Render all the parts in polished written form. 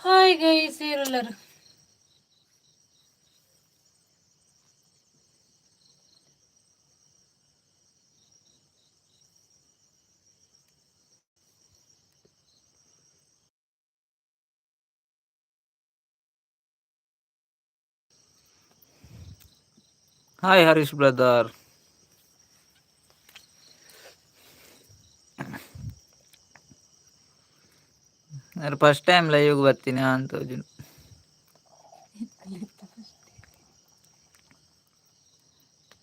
Hi guys, ಏರುಲ್ಲರು? Hi Harish brother. First time ಲೈವ್ಗೆ ಬರ್ತೀನಿ ಅಂತ.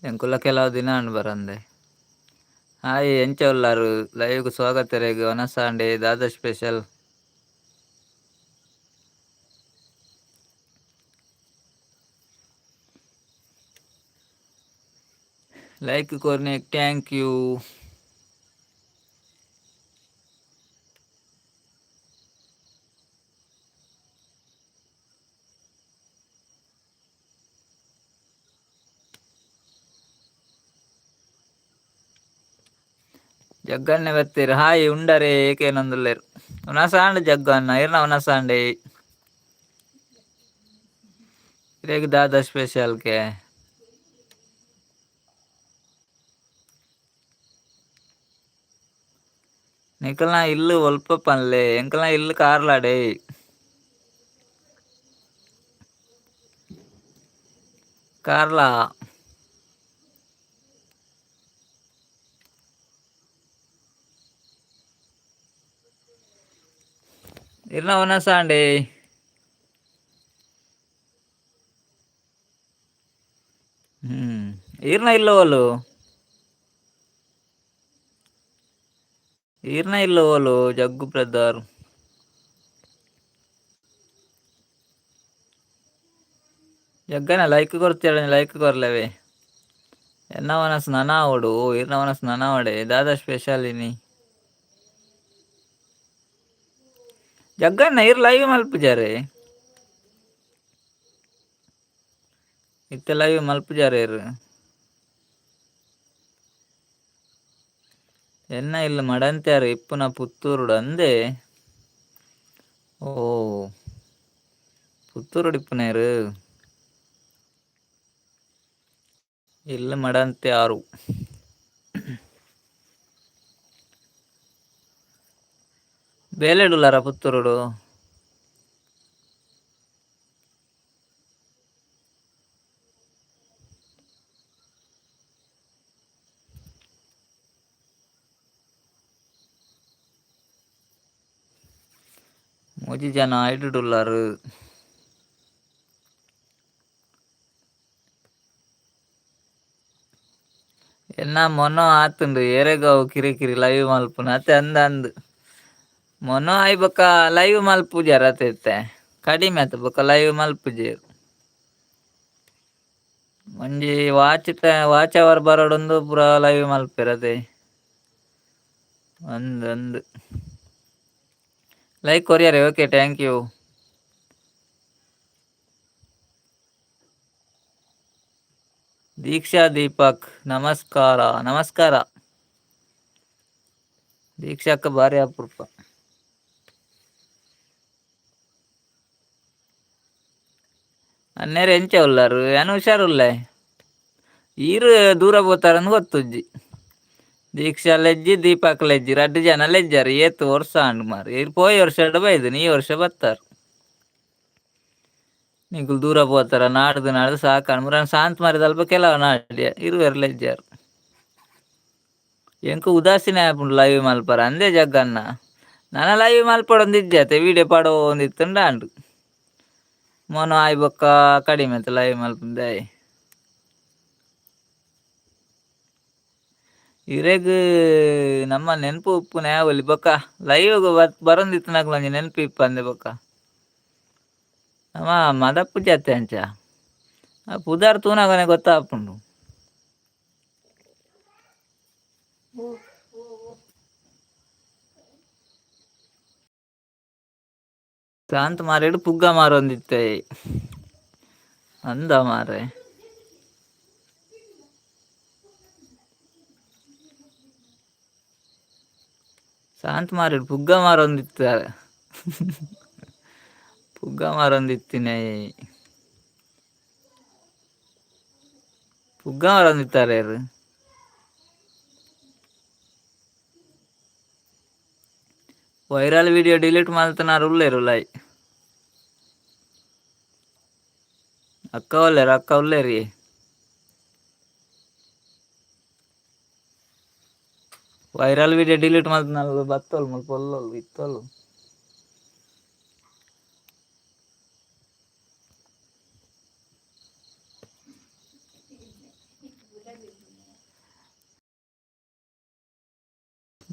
ಎಂಕುಲ ಕೆಲವು ದಿನ ಅಂಡ್ ಬರಂದೆ. ಹಾಯ್, ಎಂಚ ಉಲ್ಲಾರು? ಲೈವ್ಗೆ ಸ್ವಾಗತ ರೇಗ್. ವನಸಾಂಡೆ ದಾದ ಸ್ಪೆಷಲ್? ಲೈಕ್ ಕೊರ್ನೆ, thank you. ಜಗ್ಗನ್ನೆ ಬತ್ತೀರಿ. ಹಾಯ್ ಉಂಡರೆ ಏಕೇನೊಂದುಲ್ಲೇರು. ಉನಸಾಂಡ್ ಜಗ್ಗನ್ನ, ಇರ್ನ ಉನಸಾಂಡೆ. ಇರೆಗ್ ದಾದ ಸ್ಪೆಷಲ್ ಕೆ? ನಿಕಲ್ನ ಇಲ್ಲು ಒಲ್ಪ ಪನ್ಲೆ. ಎಂಕಲ್ನ ಇಲ್ಲು ಕಾರ್ಲಾಡೆ. ಕಾರ್ಲಾ. ಇರ್ನ ಉನಸಾಂಡೆ. ಈರ್ನ ಇಲ್ಲು ಓಲು? ಈರ್ನ ಇಲ್ಲು ಓಲು ಜಗ್ಗು ಬ್ರದರ್? ಜಗ್ಗನ ಲೈಕ್ ಕೊರ್ತೀರ? ಲೈಕ್ ಕೊರ್ಲೆವೆ. ಎನ್ನ ವನಸ್ ನನ ಆವೊಡು. ಈರ್ನ ವನಸ್ ನನ ಆವಡೆ. ದಾದ ಸ್ಪೆಷಲ್ ಇನಿ? ಜಗ್ಗಣ್ಣ, ಇರ್ ಲೈವ್ ಮಲ್ಪುಜಾರೆ? ಇತ್ತೆ ಲೈವ್ ಮಲ್ಪುಜಾರೆ ಇರ್? ಎನ್ನ ಇಲ್ಲು ಮಡಂತ್ಯಾರು, ಇಪ್ಪುನ ಪುತ್ತೂರುಡು ಅಂದೆ. ಓ, ಪುತ್ತೂರುಡು ಇಪ್ಪುನೇರು. ಇಲ್ಲು ಮಡಂತ್ಯಾರು. ಬೇಲೆಡುಲ್ಲಾರ ಪುತ್ತೂರುಡು? ಮೂಜಿ ಜನ ಐಡುಡುಲ್ಲಾರು. ಎನ್ನ ಮೊನೊ ಆತುಂಡು. ಏರೆಗ್ ಅವು ಕಿರಿ ಕಿರಿ ಲೈವ್ ಮಲ್ಪುನ ಅತ್ತೆ? ಅಂದ ಅಂದ್ ಮೊನೊ ಆಯ್ ಬೊಕ್ಕ ಲೈವ್ ಮಲ್ಪುಜಾರ ಅತ್ತೆ. ಇತ್ತೆ ಕಡಿಮೆ ಆತ ಬೊಕ್ಕ ಲೈವ್ ಮಲ್ಪುಜೆರ್. ಒಂಜಿ ವಾಚ್ ವಾಚ್ ಅವರ್ ಬರೋಡೊಂದು ಪೂರ ಲೈವ್ ಮಲ್ಪೆರ್ ಅದೇ. ಅಂದ್ ಅಂದ್. ಲೈಕ್ ಕೊರಿಯರೆ, okay, thank you. Deeksha Deepak, ನಮಸ್ಕಾರ ನಮಸ್ಕಾರ. ದೀಕ್ಷಾಕ್ಕ ಭಾರಿ ಅಪರೂಪ. ಅನ್ನೇರು ಎಂಚ ಉಲ್ಲಾರು? ಯಾನ್ ಹುಷಾರುಲ್ಲೆ. ಈರ್ ದೂರ ಪೋತಾರಂದು ಗೊತ್ತುಜ್ಜಿ. ದೀಕ್ಷಾ ಲೆಜ್ಜಿ, ದೀಪಕ್ ಲೆಜ್ಜಿ, ರಡ್ಡ್ ಜನ ಲೆಜ್ಜಾರ್. ಏತ್ ವರ್ಷ ಆಂಡ್ ಮಾರ್. ಈರ್ ಪೋಯಿ ವರ್ಷಡ್ ಬೈದಿನಿ, ಈ ವರ್ಷ ಬತ್ತಾರ್. ನಿಕುಲು ದೂರ ಪೋತಾರ ನಾಡ್ದು ನಾಡ್ದು ಸಾಕಾಂಡ್. ಮುರಾನಿ ಶಾಂತ್ ಮಾರಿದಲ್ಪ ಕೆಲವು ನಾಡ್ಯ ಇರುವೆರ್ ಲೆಜ್ಜಾರ್. ಎಂಕ್ ಉದಾಸೀನ ಆಪುಂಡು ಲೈವ್ ಮಲ್ಪರ ಅಂದೇ ಜಗ್ಗಣ್ಣ. ನನ ಲೈವ್ ಮಲ್ಪೊಡೊಂದು ಇಜ್ಜಿ ವಿಡಿಯೋ ಪಾಡೊಂದಿತ್ತುಂಡ ಆಂಡ್. ಮೊನ ಆಯ್ ಬೊಕ್ಕ ಕಡಿಮೆ ಆತು ಲೈವ್ ಮಲ್ಪುಂದಾಯೆ. ಇರೆಗ್ ನಮ್ಮ ನೆನಪು ಉಪ್ಪುನ ಯಾವೊಲಿ ಬೊಕ್ಕ ಲೈವ್ ಬರೊಂದಿತ್ತಿನಕುಲು ಒಂಜಿ ನೆನಪು ಇಪ್ಪಂದೆ ಬೊಕ್ಕ. ನಮ ಮದಪ್ಪುಜಿ ಅತ್ತೆ ಅಂಚ. ಆ ಪುದರ್ ತೂನಗನೆ ಗೊತ್ತಾಪುಂಡು. ಶಾಂತ ಮಾರೇಡು ಪುಗ್ಗ ಮಾರೊಂದಿತ್ತೆ ಅಂದ ಮಾರೆ. ಶಾಂತ ಮಾರೇಡು ಪುಗ್ಗ ಮಾರೊಂದಿತ್ತೆ. ಪುಗ್ಗ ಮಾರೊಂದಿತ್ತಿನ, ಪುಗ್ಗ ಮಾರೊಂದಿತ್ತಾರೆ. ವೈರಲ್ ವಿಡಿಯೋ ಡಿಲೀಟ್ ಮಲ್ತನಾರು ಉಲ್ಲೇರು ಲೈ. ಅಕ್ಕ ಒಲ್ಲೇರು, ಅಕ್ಕ ಉಲ್ಲೇರಿ. ವೈರಲ್ ವಿಡಿಯೋ ಡಿಲೀಟ್ ಮಲ್ತನಾರು ಬತ್ತೋಲು ಮುಲ್ಪ ಒಲ್ಲೋಲು ಇತ್ತೋಲು.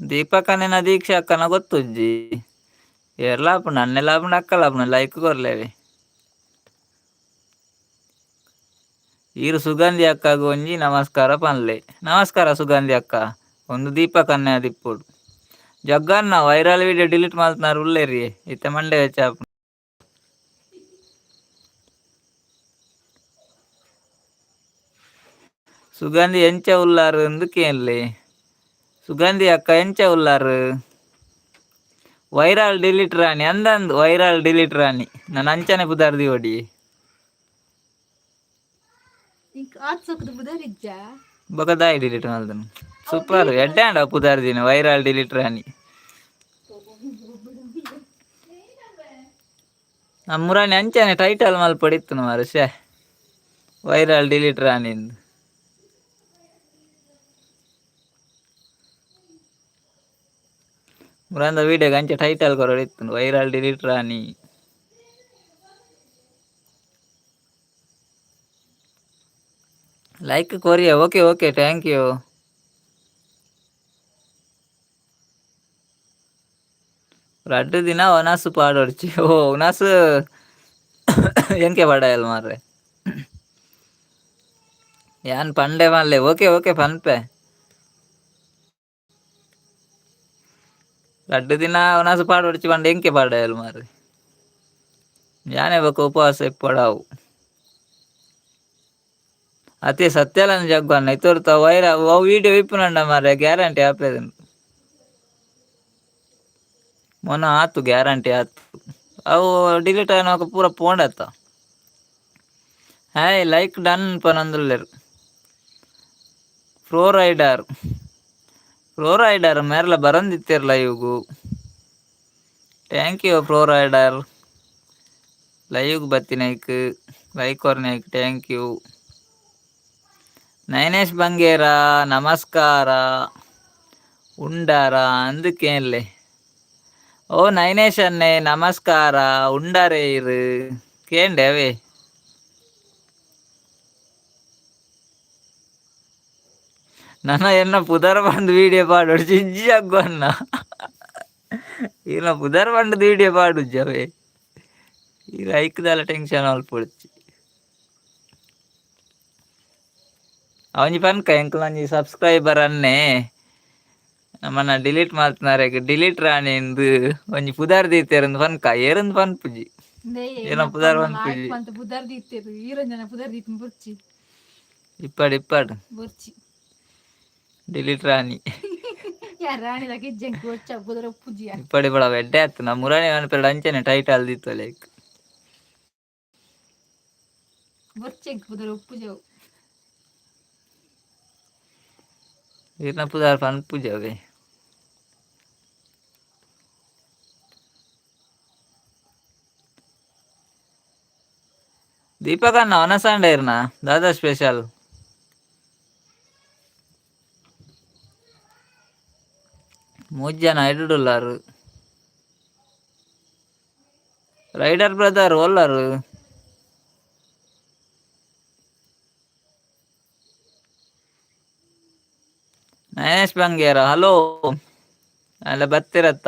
ದೀಪಕನೇನ ದೀಕ್ಷಾ ಅಕ್ಕನ ಗೊತ್ತುಜ್ಜಿ. ಏರ್ಲಾಪುಂಡು, ಅಣ್ಣೆ ಲಾಪುಂಡು, ಅಕ್ಕ ಲಾಪುಂಡು. ಲೈಕ್ ಕೊರ್ಲೇವೆ. ಈರು ಸುಗಂಧಿ ಅಕ್ಕಗ್ ಒಂಜಿ ನಮಸ್ಕಾರ ಪನ್ಲೆ. ನಮಸ್ಕಾರ ಸುಗಂಧಿ ಅಕ್ಕ. ಒಂದು ದೀಪಕನ್ನೇ ಅದಿಪ್ಪೊಡು. ಜಗ್ಗನ್ನ ವೈರಲ್ ವಿಡಿಯೋ ಡಿಲೀಟ್ ಮಲ್ತನಾರು ಉಲ್ಲೇರಿ. ಇತ್ತೆ ಮಂಡೆ ವೆಚ್ಚ. ಸುಗಂಧಿ ಎಂಚ ಉಲ್ಲಾರು ಅಂದು ಕೇನ್ಲೆ. ಸುಗಂಧಿ ಅಕ್ಕ ಎಂಚ ಉಲ್ಲಾರು? ವೈರಲ್ ಡಿಲೀಟ್ ರಾಣಿ ಅಂದಂದು. ವೈರಲ್ ಡಿಲೀಟ್ ರಾಣಿ ನಾನು ಅಂಚನೆ ಪುದಾರ್ ದಿವಡಿ. ಬೊಕ ದಾಯಿ ಡಿಲೀಟ್ ಮಲ್ದನು? ಸೂಪರ್, ಎಡ್ಡೆ ಅಂಡ ಪುದಾರ್ ದಿನ ವೈರಲ್ ಡಿಲೀಟ್ ರಾಣಿ. ನಮ್ಮೂರಾಣಿ ಅಂಚನೆ ಟೈಟಲ್ ಮಲ್ಪಡಿತ್ತು ಮಾರೆ. ಶೇ, ವೈರಲ್ ಡಿಲೀಟ್ ರಾಣಿಂದು. ಮುರಾಂದ ವೀಡಿಯೋಗೆ ಅಂಚೆ ಟೈಟಲ್ ಕೊರಡಿತ್ತು, ವೈರಲ್ ಡಿಲೀಟ್ ರಾಣಿ. Like Korea. Okay okay, thank you. ರಡ್ಡು ದಿನ ಒನಸು ಪಾಡೊಡ್ಚಿ. ಓ ಒನಸು ಎಂಕೆ ಪಾಡಯಲ್ ಮಾರ್ರೆ? ಯಾನ್ ಪಂಡೆ ಮಲ್ಲೆ. ಓಕೆ ಓಕೆ, ಪನ್ಪೆ. ರಡ್ಡು ದಿನ ಒನಸು ಪಾಡೊಡ್ಚಿ ಪಂಡ ಎಂಕೆ ಪಾಡಯಲ್ ಮಾರ್ರೆ? ಯಾನೇ ಬೊಕ ಉಪವಾಸ ಇಪ್ಪೊಡಾವು. ಅತೆ ಸತ್ಯಲನ ಜಗ್ಗನ್ನ ಇತೊರ್ತ ವೈರ ಅವು ವೀಡಿಯೋ ಇಪ್ಪುನಂಡ ಮಾರ್ರೆ, ಗ್ಯಾರಂಟಿ ಆಪೇದನು. ಮೊನ ಆತು, ಗ್ಯಾರಂಟಿ ಆತು. ಅವು ಡಿಲೀಟ್ ಆಯ್ನಕ ಪೂರ ಪೋಂಡತ್ತ. ಹಾಯ್, ಲೈಕ್ ಡನ್ ಪನೊಂದುಲ್ಲೆರ್. ಪ್ರೋ ರೈಡರ್, ಪ್ರೋ ರೈಡರ್ ಮೇರ್ಲ ಬರಂದಿತ್ತೆರ್ ಲೈವ್ಗು. Thank you pro rider, ಲೈವ್ಗೆ ಬತ್ತಿನೈಕ್, ಲೈಕ್ ಕೊರ್ನೈಕ್ thank you. Nainesh Bangera ನಮಸ್ಕಾರ. ಉಂಡಾರ ಅಂದಕೇನ್ಲೆ. ಓ ನೈನೇಶ್ ಅನ್ನೆ ನಮಸ್ಕಾರ. ಉಂಡಾರೆ ಇರು ಕೇಂಡೆ ಅವೇ. ನನ್ನ ಎನ್ನ ಪುದರ್ ಬಂದು ವೀಡಿಯೋ ಪಾಡೋಡು ಇಜ್ಜಿ ಅಗ್ಗು ಅನ್ನ. ಈರ್ನ ಪುದರ್ ಬಂದು ವೀಡಿಯೋ ಪಾಡುಜ್ಜಿ ಅವೇ. ಈ ಐಕ್ದಲ್ಲ ಟೆನ್ಷನ್ ಅಲ್ಪೊಡ್ಚಿ. ಅವಂಜಿ ಪನ್ಕ ಎಂಕ್ಲ ಒಂಜಿ ಸಬ್ಸ್ಕ್ರೈಬರ್ ಅನ್ನೆ ನಮ್ಮನ್ನ ಡಿಲೀಟ್ ಮಲ್ತನಾರೆಗ್ ಡಿಲೀಟ್ ರಾಣಿ ಇಂದು ಒಂಜಿ ಪುದರ್ ದೀತೆರ್ ಪನ್ಕ. ಏರಂದು ಪನ್ಪುಜಿ. ಏನ ಪುದರ್ ಪನ್ಪುಜಿ. ಪುದರ್ ದೀತೆರ್, ಈರೊಂಜನ ಪುದರ್ ದೀತಿನ ಬೊರ್ಚಿ. ಇಪ್ಪಡ್ ಇಪ್ಪಡ್. ಬೊರ್ಚಿ. ಡಿಲೀಟ್ ರಾಣಿ. ಯಾರ್ ರಾಣಿದ ಕಿಜ್ಜಂಕ್ ಬೊರ್ಚ ಪುದರ್ ಒಪ್ಪುಜಿಯ. ಇಪ್ಪಡಿ ಬಡ ಎಡ್ಡೆ ಆತು. ನಮ್ಮ ಮುರಾಣಿ ಅನ್ಪೆರಡು ಅಂಚನೆ ಟೈಟಲ್ ದಿತ್ತು ಲೈಕ್. ಬೊರ್ಚೆಂಕ್ ಪುದರ್ ಒಪ್ಪುಜವು. ಈರ್ನ ಪುದರ್ ಪನ್ಪುಜಿ ಅವೇ. ದೀಪಕ್ ಅಣ್ಣ ಒನಸಂಡ ಇರ್ನ ದಾದಾ ಸ್ಪೆಷಲ್? ಮೂಜಿ ಜನ ಎಡ್ಡುಲ್ಲಾರು. ರೈಡರ್ ಬ್ರದರ್ ಒಲ್ಲರು? ನಯನೇಶ್ ಬಂಗೇರ ಹಲೋ. ಅಲ್ಲ ಬತ್ತಿರತ್ತ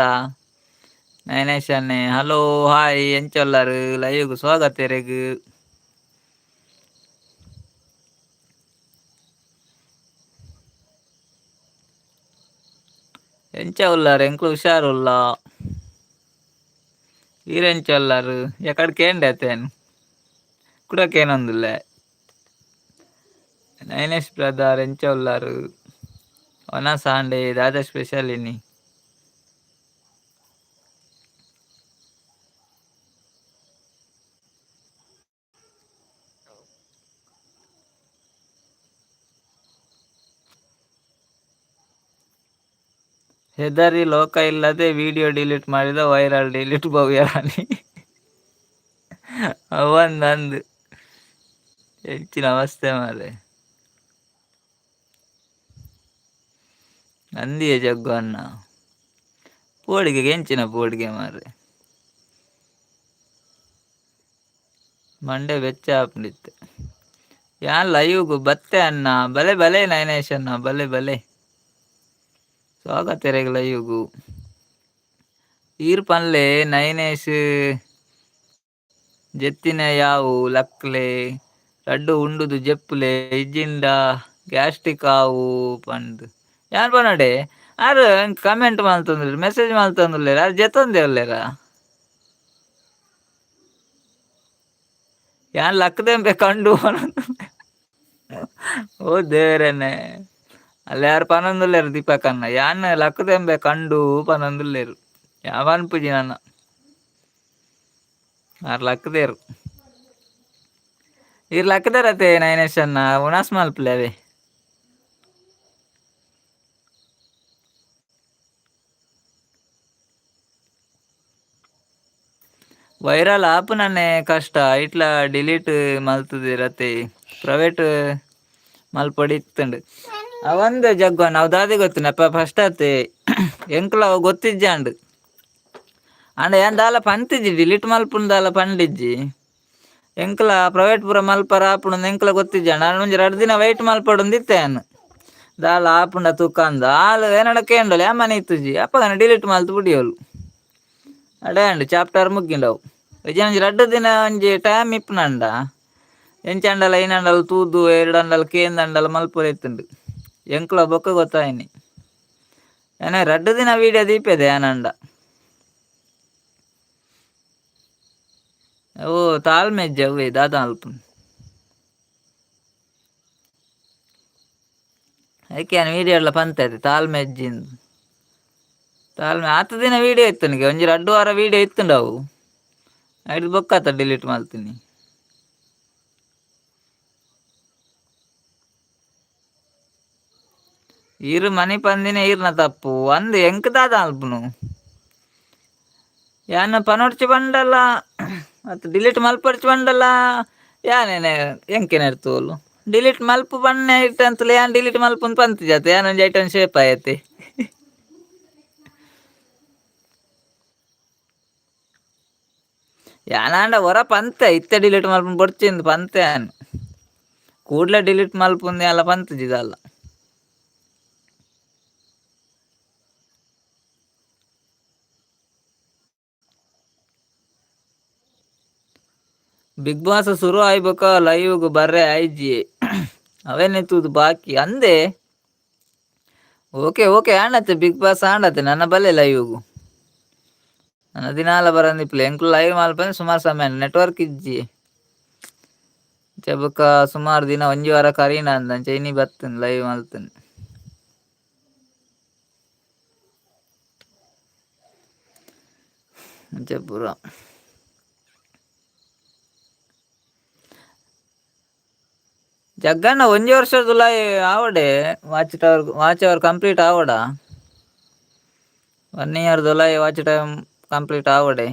ನಯನೇಶ್ ಅನ್ನೆ? Hello, hi, ಎಂಚೊಲ್ಲರು? ಲೈವ್ಗ್ ಸ್ವಾಗತ ಇರೆಗ್. ಎಂಚ ಉಲ್ಲಾರ್? ಎಂಕ್ಲು ಹುಷಾರುಲ್ಲ. ಈರೆಂಚ ಉಲ್ಲಾರು? ಎಕಡ್ ಕೇಂಡೆ ಅತೇನ್ ಕುಡ ಕೇನೊಂದುಲ್ಲೆ. ನಯನೇಶ್ ಬ್ರದರ್ ಎಂಚ ಉಲ್ಲಾರು? ಒನಸ್ ಆಂಡೆ ದಾದ ಸ್ಪೆಷಲ್ ಇನಿ? ಹೆದರಿ ಲೋಕ ಇಲ್ಲದೆ ವಿಡಿಯೋ ಡಿಲೀಟ್ ಮಾಡಿದ ವೈರಲ್ ಡಿಲೀಟ್ ಭವ್ಯ ರಾಣಿ. ಅವಂದಂದು ಹೆಚ್ಚಿನ ಅವಸ್ಥೆ ಮಾರೆ. ಅಂದಿಯೇ ಜಗ್ಗು ಅಣ್ಣ ಪೋಡಿಗೆ ಎಂಚಿನ ಪೋಡಿಗೆ ಮಾರೆ. ಮಂಡೆ ಬೆಚ್ಚ ಆಪುಂಡಿತ್ತೆ. ಯಾನ್ ಲೈವ್ಗು ಬತ್ತೆ ಅಣ್ಣ, ಬಲೆ ಬಲೆ ನಯನೇಶ್ ಅಣ್ಣ, ಬಲೆ ಬಲೆ ಸ್ವಾಗತ ಎರೆಗ್ ಲೈವ್ಗು. ಈರ್ ಪನ್ಲೆ ನಯನೇಶ್ ಜೆತ್ತಿನ ಯಾವು ಲಕ್ಲೆ ರಡ್ಡು ಉಂಡುದು ಜೆಪ್ಪುಲೆ ಇಜ್ಜಿಂಡ ಗ್ಯಾಸ್ಟ್ರಿಕ್ ಆವು ಪಂದ್. ಯಾನ್ ಪನೊಡೆ ಆರ್ ಕಮೆಂಟ್ ಮಲ್ತೊಂದುಲ್ಲೆರ್, ಮೆಸೇಜ್ ಮಲ್ತೊಂದುಲ್ಲೆರ್, ಆರ್ ಜೆತ್ತೊಂದೆ ಉಲ್ಲೆರಾ? ಯಾನ್ ಲಕ್ದೆಂಬೆ ಕಂಡು. ಓ ದೇವರೇನೆ, ಅಲ್ಲ ಯಾರು ಪನೊಂದುಲ್ಲೆರ್ ದೀಪಕ್ ಅಣ್ಣ, ಯಾನ್ ಲಕ್ದೆಂಬೆ ಕಂಡು ಪನೊಂದುಲ್ಲೆರ್. ಯಾನ್ ಪನ್ಪುಜಿ ನನ, ಆರ್ ಲಕ್ದೇರ್. ಈರ್ ಲಕ್ದೇರತೆ ನಯನೇಶ್ ಅಣ್ಣ, ಉಣಸ್ ಮಲ್ಪುಲೆ ಅವೇ. ವೈರಲ್ ಆಪುನನೆ ಕಷ್ಟ, ಇಟ್ಲ ಡಿಲೀಟ್ ಮಲ್ತುದಿರತೆ, ಪ್ರೈವೇಟ್ ಮಲ್ಪೊಡು ಇತ್ತುಂಡು. ಅವಂದೆ ಜಗ್ಗುವ ನಾವು ದಾದೆ ಗೊತ್ತಿನಪ್ಪ ಫಸ್ಟ್ ಆತೆ ಎಂಕ್ಲ ಅವು ಗೊತ್ತಿಜ್ಜಾಂಡ್. ಆಂಡ ಯಾನ್ ದಾಲ ಪಂತಿಜ್ಜಿ, ಡಿಲೀಟ್ ಮಲ್ಪುನ ದಾಲ ಪಂಡಿಜ್ಜಿ. ಎಂಕ್ಲ ಪ್ರೈವೇಟ್ ಪೂರ ಮಲ್ಪರ ಆಪುಂಡು ಎಂಕ್ಲ ಗೊತ್ತಿಜ್ಜಾಂಡ್. ಆಂಡ ಒಂಜಿ ರಡ್ಡ್ ದಿನ ವೈಟ್ ಮಲ್ಪೊಡುಂದು ಇತ್ತೆ ಯಾನ್. ದಾಲ ಆಪುಂಡ ತೂಕಂದ ಆಲ್ ಎನಡ ಕೇಂಡೊಲು, ಯಾನ್ ಮನೆ ಇತ್ತುಜಿ ಅಪಗನೆ ಡಿಲೀಟ್ ಮಲ್ತ್ ಬುಡಿಯೋಲು. ಅಡೆ ಆಂಡ್ ಚಾಪ್ಟರ್ ಮುಗ್ಗಿಂಡವು. ಒಂಜಿ ರಡ್ಡ್ ದಿನ ಒಂಜಿ ಟೈಮ್ ಇಪ್ಪುನಂಡ ಎಂಚಾಂಡಲ ಐನಂಡಲ ತೂದು ಎರಡಂಡಲ ಕೇಂದಂಡಲ ಮಲ್ಪೊಲಿ ಇತ್ತುಂಡು. ಎಂಕ್ಲ ಬೊಕ್ಕ ಗೊತ್ತಾಯಿನಿ. ಯಾನ್ ರಡ್ಡ್ ದಿನ ವೀಡಿಯೋ ದೀಪೆದೆ ಯಾನಂಡ. ಓ ತಾಳ್ಮೆ ಇಜ್ಜಿ ಅವ್ವೆ ದಾದ ಮಲ್ಪುನು. ಐಕೆ ಯಾನ್ ವೀಡಿಯೋ ಎಲ್ಲ ಪಂತೆ ತಾಳ್ಮೆ ಇಜ್ಜಿಂದು. ತಾಳ್ಮೆ ಆತ ದಿನ ವೀಡಿಯೋ ಇತ್ತು ನನಗೆ, ಒಂಜಿ ರಡ್ಡ್ ವಾರ ವೀಡಿಯೋ ಇತ್ತುಂಡು ಅವು. ಐಡ್ದ್ ಬೊಕ್ಕ ಆತ ಡಿಲೀಟ್ ಮಲ್ತಿನಿ. ಈರ್ ಮನಿ ಪಂದಿನ ಈರ್ನ ತಪ್ಪು ಅಂದ್ ಎಂಕ್ ದಾದ ಮಲ್ಪುನು. ಯಾನ್ ಪನೊಡ್ಚಿ ಪಂಡಲ ಅತ್ ಡಿಲೀಟ್ ಮಲ್ಪೊಡ್ಚಿ ಪಂಡಲ ಯಾನೇನೆ ಎಂಕೆನ ತೋಲು ಡಿಲೀಟ್ ಮಲ್ಪು ಪನ್ನೆ ಇಟ್ಟಂತಲ ಯಾನ್ ಡಿಲೀಟ್ ಮಲ್ಪುನ್ ಪಂತಿಜತೆ, ಯಾನ್ ಒಂಜಿ ಐಟಮ್ ಶೇಪ್ ಆಯತೆ. ಯಾನಾಂಡ ಒರ ಪಂತೆ ಇತ್ತೆ ಡಿಲೀಟ್ ಮಲ್ಪುನ್ ಬೊಡ್ಚಿಂದು ಪಂತೆ ಯಾನ್. ಕೂಡ್ಲೆ ಡಿಲೀಟ್ ಮಲ್ಪುಂದು ಯಾನ್ಲ ಪಂತುಜಿ ದಾಲ. ಬಿಗ್ ಬಾಸ್ ಶುರು ಆಯ್ಬೊಕ ಲೈವ್ಗ್ ಬರ್ರೆ ಆಯ್ಜಿ, ಅವೇನೆ ತೂದು ಬಾಕಿ ಅಂದೆ. ಓಕೆ ಓಕೆ ಆಂಡತೆ ಬಿಗ್ ಬಾಸ್ ಆಂಡತೆ ನನ್ನ ಬಲ್ಲೆ ಲೈವ್ಗು. ನನ್ನ ದಿನಾಲ ಬರಂದಿಪ್ಪುಲೆ ಎಂಕ್ಲು ಲೈವ್ ಮಲ್ಪಂದೆ ಸುಮಾರು ಸಮಯ ನೆಟ್ವರ್ಕ್ ಇಜ್ಜಿ. ಅಂಚ ಬೊಕ ಸುಮಾರು ದಿನ ಒಂಜಿ ವಾರ ಕರೀನ ಅಂದ್ ಅಂಚ ಇನಿ ಬತ್ತುನ್ ಲೈವ್ ಮಲ್ತುನ್. ಅಂಚ ಪೂರ. ಜಗ್ಗಣ್ಣ ಒಂಜಿ ವರ್ಷದುಲಾಯಿ ಆವಡೆ watch tower watch hour complete ಆವಡ? 1 year ದುಲಾಯಿ watch time complete ಆವಡೆ.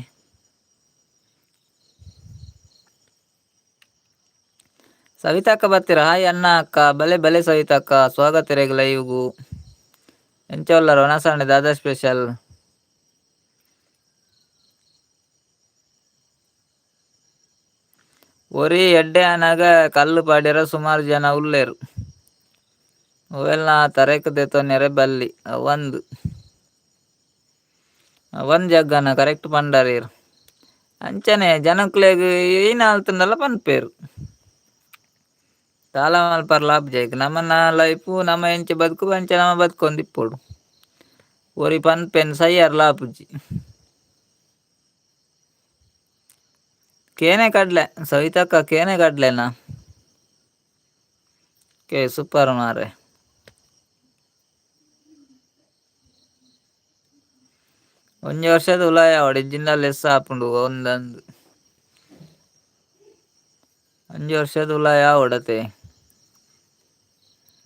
ಸವಿತಕ್ಕ ಬತ್ತೀರ? ಹಾಯ್ ಅಣ್ಣ ಅಕ್ಕ, ಬಲೆ ಬಲೆ ಸವಿತಕ್ಕ, ಸ್ವಾಗತ ಇರೆಗ್ ಲೈವ್ಗು. ಎಂಚ ಉಲ್ಲರ್ ವನಸಂಡೆ ದಾದಾ ಸ್ಪೆಷಲ್? ಒರಿ ಎಡ್ಡೆ ಆನಗ ಕಲ್ಲು ಪಾಡ್ಯರ ಸುಮಾರು ಜನ ಉಲ್ಲೆರ್. ಅವೆಲ್ಲ ತರೆಕ್ ದೆತೊನ್ಯರೆ ಬಲ್ಲಿ ಅವಂದ್. ಅವಂದ್ ಜಗ್ಗನ ಕರೆಕ್ಟ್ ಪಂಡರ್ ಈರ್. ಅಂಚನೆ ಜನಕ್ಲೆಗ್ ಈನಾಲ್ತುಂಡಲ ಪನ್ಪೆರ್. ದಾಲ ಮಲ್ಪರ್ಲ ಆಪುಜಿ ಐಕ್ ನಮನ ಲೈಫ್ ನಮ ಎಂಚ ಬದುಕು ಅಂಚ ನಮ ಬದುಕೊಂದಿಪ್ಪೊಡು. ಒರಿ ಪನ್ಪೆನ್ ಸೈಯರ್ಲ ಆಪುಜಿ. ಕೇನೆ ಕಡ್ಲೆ ಸವಿತಕ್ಕ ಕೇನೆ ಕಡ್ಲೆನಾ? ಕೆ ಸೂಪರ್ ಮಾರ್ರೆ. ಒಂಜಿ ವರ್ಷದ ಉಲಾಯಿ ಆವಡ್ ಇಜ್ಜಿಂಡ ಲೆಸ್ ಆಪುಂಡು ಒಂದಂದ್. ಒಂಜಿ ವರ್ಷದ ಉಲಾಯಿ ಆವಡತೆ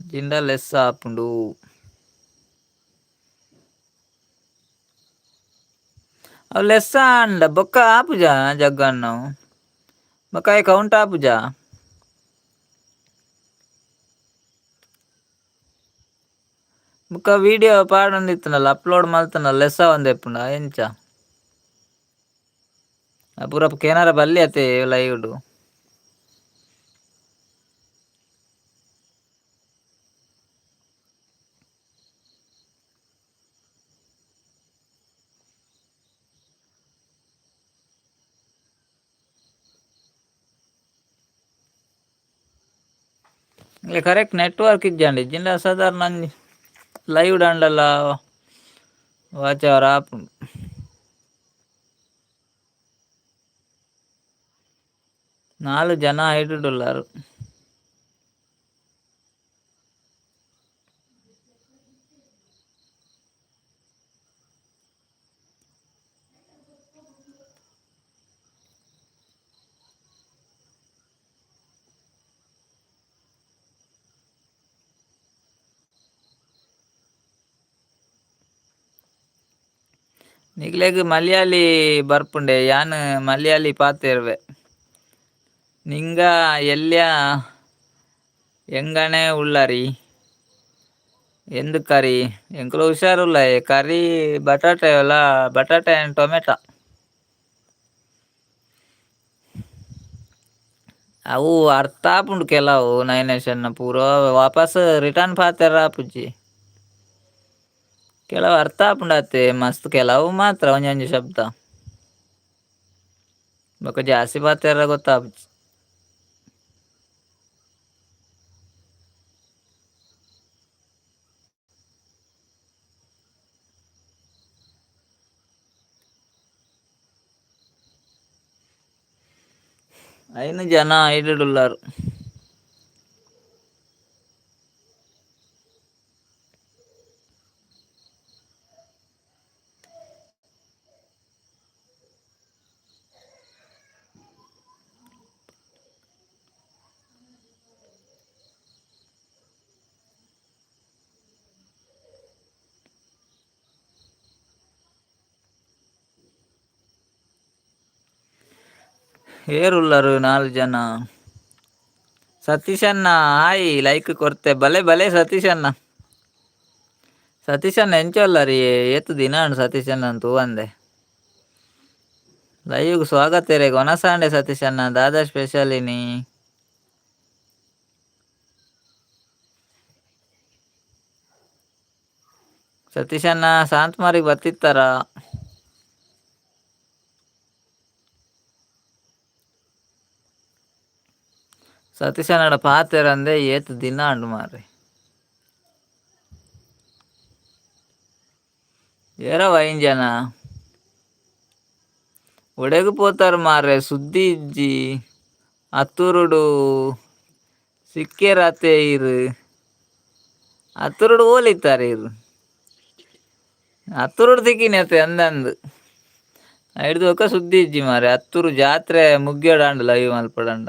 ಇಜ್ಜಿಂಡ ಲೆಸ್ ಆಪುಂಡು. ಅವು ಲೆಸ್ಸ ಆಂಡ ಬೊಕ್ಕ ಆಪುಜ ಜಗ್ಗಣ್ಣವು ಬೊಕ್ಕ ಕೌಂಟ್ ಆಪುಜ. ಬೊಕ್ಕ ವಿಡಿಯೋ ಪಾಡೊಂದಿತ್ತನಲ್ಲ ಅಪ್ಲೋಡ್ ಮಲ್ತನಲ್ಲ ಲೆಸ್ಸ ಒಂದೆಪ್ಪುಂಡ ಎಂಚ ಪೂರ ಕೆನರ ಬಲ್ಲಿ ಅತೆ ಲೈವ್. ಕರೆಕ್ಟ್ ನೆಟ್ವರ್ಕ್ ಇಜ್ಜಂడి ಇಜ್ಜಿಂಡ ಸಾಧಾರಣ ಲೈವ್ ಡಂಡಲ ವಾಚವರ ಆಪುಂಡು. ನಾಲ್ ಜನ ಐಟುಡುಲ್ಲಾರು. ನಿಕ್ಲೆಗ್ ಮಲಯಾಳಿ ಬರ್ಪುಂಡೆ ಯಾನ್ ಮಲಯಾಳಿ ಪಾತೆರ್ವೆ. ನಿಂಗ ಎಲ್ಯ ಎಂಗನೆ ಉಳ್ಳರಿ ಎಂದು ಕರಿ ಎಂಕುಲು ಹುಷಾರುಲ್ಲ ಕರಿ ಬಟಾಟೆ ಅಲ್ಲ ಬಟಾಟೆ ಆ್ಯಂಡ್ ಟೊಮೆಟೊ. ಅವು ಅರ್ಥ ಆಪುಂಡು ಕೆಲವು ನೈನೇಶನ್ನ ಪೂರ ವಾಪಸ್ ರಿಟರ್ನ್ ಪಾತೆರ ಆಪುಜಿ. ಕೆಲವು ಅರ್ಥ ಆಪುಂಡು ಅತ್ತೆ ಮಸ್ತ್ ಕೆಲವು ಮಾತ್ರ ಒಂಜೊಂಜಿ ಶಬ್ದ. ಬೊಕ ಜಾಸ್ತಿ ಪಾತೆರ ಗೊತ್ತಾಪುಜಿ. ಐನು ಜನ ಐಡುಡುಲ್ಲಾರ್. ಏರುಲ್ಲರು ನಾಲ್ ಜನ. ಸತೀಶಣ್ಣ ಹಾಯ್ ಲೈಕ್ ಕೊರ್ತೆ ಬಲೆ ಬಲೆ ಸತೀಶಣ್ಣ. ಸತೀಶಣ್ಣ ಎಂಚ ಉಲ್ಲರಿ ಏತ್ ದಿನ ಆಂಡ್ ಸತೀಶಣ್ಣ ತೂವಂದೆ. ಲೈವ್ಗ್ ಸ್ವಾಗತ ಇರೆಗ್ ವನಸಾಂಡೆ ಸತೀಶಣ್ಣ ದಾದಾ ಸ್ಪೆಷಲ್ ಇನಿ. ಸತೀಶಣ್ಣ ಶಾಂತಮಾರಿಗೆ ಬತ್ತಿತ್ತಾರ. ಸತೀಶಣ್ಣಡ ಪಾತೆರಂದೆ ಏತ್ ದಿನ ಆಂಡ್ ಮಾರ್ರೆ. ಏರವ ಐನ್ ಜನ. ಒಡೆಗ್ ಪೋತಾರ್ ಮಾರ್ರೆ ಸುದ್ದಿ ಇಜ್ಜಿ. ಅತ್ತೂರುಡು ಸಿಕ್ಕೇರತೆ ಈರ್. ಅತ್ತೂರುಡು ಓಲಿತ್ತಾರೆ ಈರ್. ಅತ್ತೂರುಡು ತಿಕ್ಕಿನಿ ಅತ್ತೆ ಅಂದಂದು. ಐಡ್ದ್ ಬೊಕ ಸುದ್ದಿ ಇಜ್ಜಿ ಮಾರ್ರೆ ಅತ್ತೂರು ಜಾತ್ರೆ ಮುಗ್ಯೊಡಾಂಡ್ ಲೈವ್ ಮಲ್ಪೊಡಾಂಡ.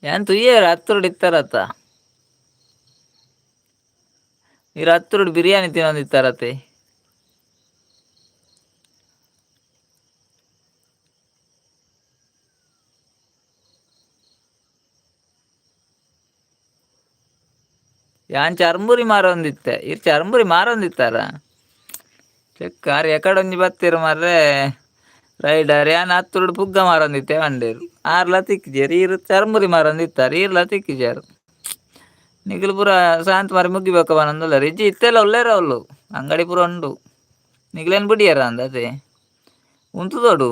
ಯಾನ್ ತೂಯೆರ್ ಅತ್ತೂರುಡು ಇತ್ತಾರತ್ತ. ಈರ್ ಅತ್ತೂರುಡು ಬಿರಿಯಾನಿ ತಿನ್ನೊಂದಿತ್ತಾರತೆ. ಯಾನ್ ಚರ್ಮುರಿ ಮಾರೊಂದಿತ್ತೆ ಈರ್ ಚರ್ಮುರಿ ಮಾರೊಂದಿತ್ತಾರ. ಚೆಕ್ ಆರ್ ಎಕಡೊಂಜಿ ಬತ್ತೆರ್ ಮಾರ್ರೆ ರೈಡರ್ ಯಾನ್ ಅತ್ತೂರುಡು ಪುಗ್ಗ ಮಾರೊಂದಿತ್ತೆ ಪಂಡೆರ್. ಆರ್ಲ ತಿಕ್ಕಿಜೆರ್ ಈರ್ ಚರ್ಮುರಿ ಮಾರೊಂದಿತ್ತಾರ್ ಈರ್ಲ ತಿಕ್ಕಿಜೆರ್. ನಿಕುಲು ಪೂರ ಶಾಂತ ಮಾರಿ ಮುಗ್ಗಿ ಬೊಕ್ಕ ಪನೊಂದುಲ್ಲೆರ್ ಇಜ್ಜಿ ಇತ್ತೆಲ ಉಲ್ಲೆರ್ ಅವ್ಲು ಅಂಗಡಿ ಪೂರ ಉಂಡು. ನಿಕ್ಲೆನ್ ಬುಡಿಯೆರ ಅಂದ್ ಅತೆ ಉಂತುದೊಡು.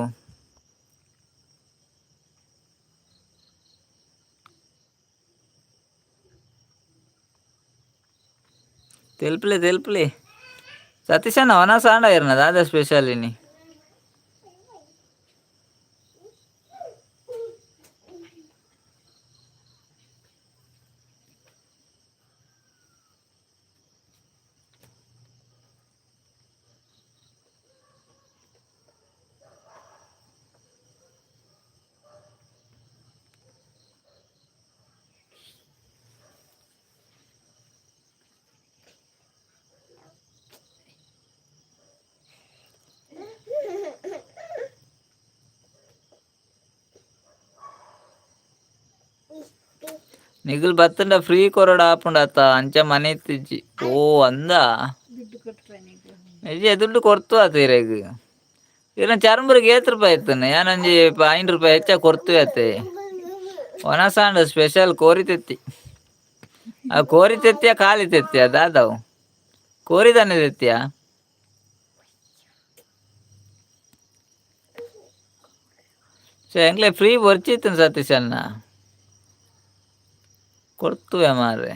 ತೆಲ್ಪಲೆ ತೆಲ್ಪಲೆ. ಸತೀಶಣ್ಣ ವನಸ್ ಆಂಡ ಇರ್ನ ದಾದ ಸ್ಪೆಷಲ್ ಇನಿ. ನಿಗುಲ್ ಬತ್ತಂಡ ಫ್ರೀ ಕೊರಡ ಆಪುಂಡತ್ತ ಅಂಚ ಮನೆ ಇತ್ತಿಜ್ಜಿ. ಓ ಅಂದ. ದುಡ್ಡು ಕೊಟ್ರೆ ನೀವು? ಇಜ್ಜಿ, ದುಡ್ಡು ಕೊರ್ತು ಆತ ಇರೆಗ್. ಇರ್ನ ಚರ್ಮರಿಗೆ ಏತ್ ರೂಪಾಯಿ ಇತ್ತನ? ಯಾನೊಂಜಿ 5 ರೂಪಾಯಿ ಹೆಚ್ಚ ಕೊರ್ತು ಆತೆ. ಒನಸಾಂಡ್ ಸ್ಪೆಷಲ್ ಕೋರಿ ತೆತ್ತಿ. ಆ ಕೋರಿ ತೆತ್ತಿಯ, ಖಾಲಿ ತೆತ್ತಿಯ ದಾದವು? ಕೋರಿ ತಾನೆ ತೆತ್ತಿಯ? ಸೊ ಎಂಗ್ಲೆ ಫ್ರೀ ಬೊರ್ಚಿತ್ತು ಸತೀಶ್ ಅಣ್ಣ, ಕೊಡ್ತುವೆ ಮಾರ್ರೆ.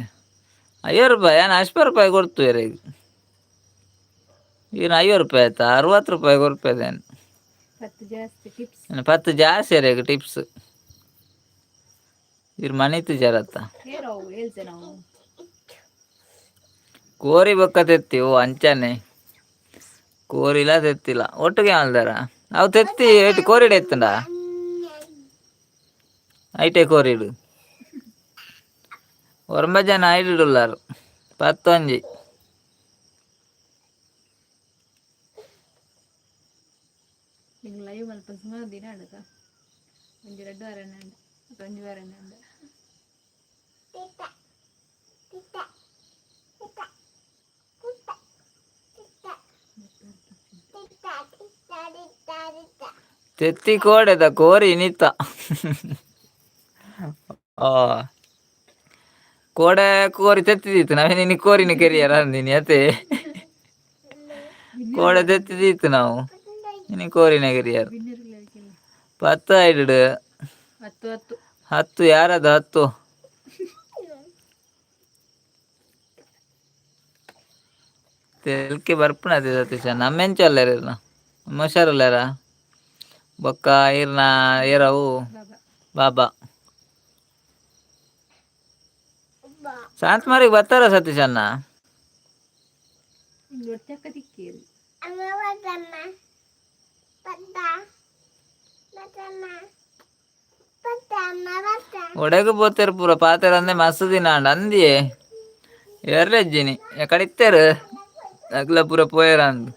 50 ರೂಪಾಯಿ, ನಾನು 50 ರೂಪಾಯಿ ಕೊಡ್ತುವೆ ರೀ. ಈಗ 50 ರೂಪಾಯಿ ಆಯ್ತಾ? 60 ರೂಪಾಯಿ ಕೊರ್ಪೇದೇನು. 10 ಜಾಸ್ತಿ ಟಿಪ್ಸ್. 10 ಜಾಸ್ತಿ ರೀ ಟಿಪ್ಸ್. ಇರ್ ಮನಿತು ಜರತ್ತ. ಏರವು ಹೇಳ್ತೆ ನಾವು. ಕೋರಿ ಬೊಕ್ಕ ತೆತ್ತಿ. ಓ ಅಂಚನೆ ಕೋರಿಲ ತೆತ್ತಿಲ್ಲ ಒಟ್ಟಿಗೆ ಅಲ್ದಾರ ಅವು ತೆತ್ತಿ ಏಟ್ ಕೋರಿಡ ಎತ್ತಂಡ ಐಟೆ ಕೋರಿಡು. ಒರಂಬ ಜನ ಐಡಿಡುಲ್ಲಾರು, 11. ನಿಂಗೆ ಲೈವ್ ಮಲ್ಪ ಸುಮಾರು ದಿನ ಆಡತ. ಒಂಜಿ ರಡ್ಡು ವಾರ ಅಂಡ, ಒಂಜಿ ವಾರ ಅಂಡ. ತೆತ್ತಿ ಕೋಡೆದ ಕೋರಿ ನಿತ್ತ. ಆ ಕೋಡೆ ಕೋರಿ ತೆತ್ತಿದಿತ್ತು. ನಾವೇ ನಿನ್ನ ಕೋರಿನ ಕೆರಿಯರ ಅಂದಿನಿ ಅತೆ. ಕೋಡೆ ತೆತ್ತಿದಿತ್ತು ನಾವು, ನಿನ್ನ ಕೋರಿನ ಕೆರಿಯರ್. 10 ಐಡು. 10 10. 10 ಯಾರದು 10? ತೆಲ್ಕೆ ಬರ್ಪುಣದೆ ಸತೀಶ. ನಮ್ಮೆಂಚ ಅಲ್ಲೇರ ಇರ್ನ ಹುಷಾರುಲ್ಲೇರ ಬೊಕ್ಕ ಇರ್ನ ಏರವು. ಬಾಬಾ. ಬಾಬಾ ಶಾಂತಮಾರಿಗೆ ಬರ್ತಾರ ಸತೀಶ್ ಅಣ್ಣ? ನಿಂಗೆ ಒಟ್ಟಕ್ಕ ತಿಕ್ಕೇರಿ. ಒಡೆಗೆ ಪೋತೇರು ಪೂರ ಪಾತೆರ ಅಂದೆ. ಮಸ್ತ್ ದಿನ ಅಂಡ ಅಂದಿಯೇ ಏರ್ಲೆಜ್ಜಿನಿ ಎಕಡಿತ್ತೇರು ಅಗ್ಲ ಪೂರ ಪೋಯರ ಅಂದು.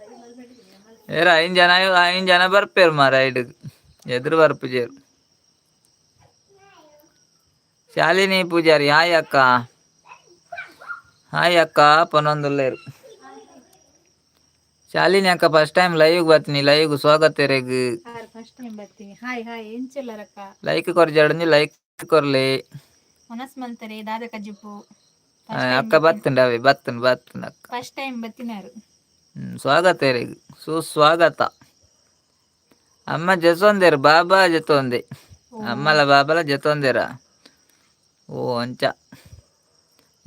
ಏರ ಐನ್ ಜನ, ಐನ್ ಜನ ಬರ್ಪೇರು ಮಾರ. ಐಡ್ ಎದುರು ಬರ್ಪುಜೇರು. ಶಾಲಿನಿ ಪೂಜಾರಿ, ಹಾಯ್ ಅಕ್ಕ. ಹಾಯ್ ಅಕ್ಕ ಪನೊಂದುಲ್ಲೇರು. ಶಾಲಿನಿ ಅಕ್ಕ ಫಸ್ಟ್ ಟೈಮ್ ಲೈವ್ ಬರ್ತೀನಿ. ಲೈವ್ ಸ್ವಾಗತ ರೇಗ್. ಆರು ಫಸ್ಟ್ ಟೈಮ್ ಬರ್ತೀನಿ. ಹಾಯ್ ಹಾಯ್, ಎಂಚೆಲ್ಲರಕ್ಕ? ಲೈಕ್ ಕೊರ್ಜಾಡಂಜಿ ಲೈಕ್ ಕೊರ್ಲಿ. ಮನಸ್ ಮಂತರೆ ದಾದ ಕಜ್ಜಿಪ್ಪು? ಅಕ್ಕ ಬತ್ತುಂಡ ಅವೆ ಬತ್ತುಂಡು ಬತ್ತುಂಡು ಅಕ್ಕ. ಫಸ್ಟ್ ಟೈಮ್ ಬತ್ತಿನಾರು. ಸ್ವಾಗತ ರೇಗ್, ಸುಸ್ವಾಗತ. ಅಮ್ಮ ಜೊತೊಂದೇರು, ಬಾಬಾ ಜೊತೊಂದೆ. ಅಮ್ಮಲ ಬಾಬಲ ಜೊತೊಂದೇರ. ಓ ಅಂಚ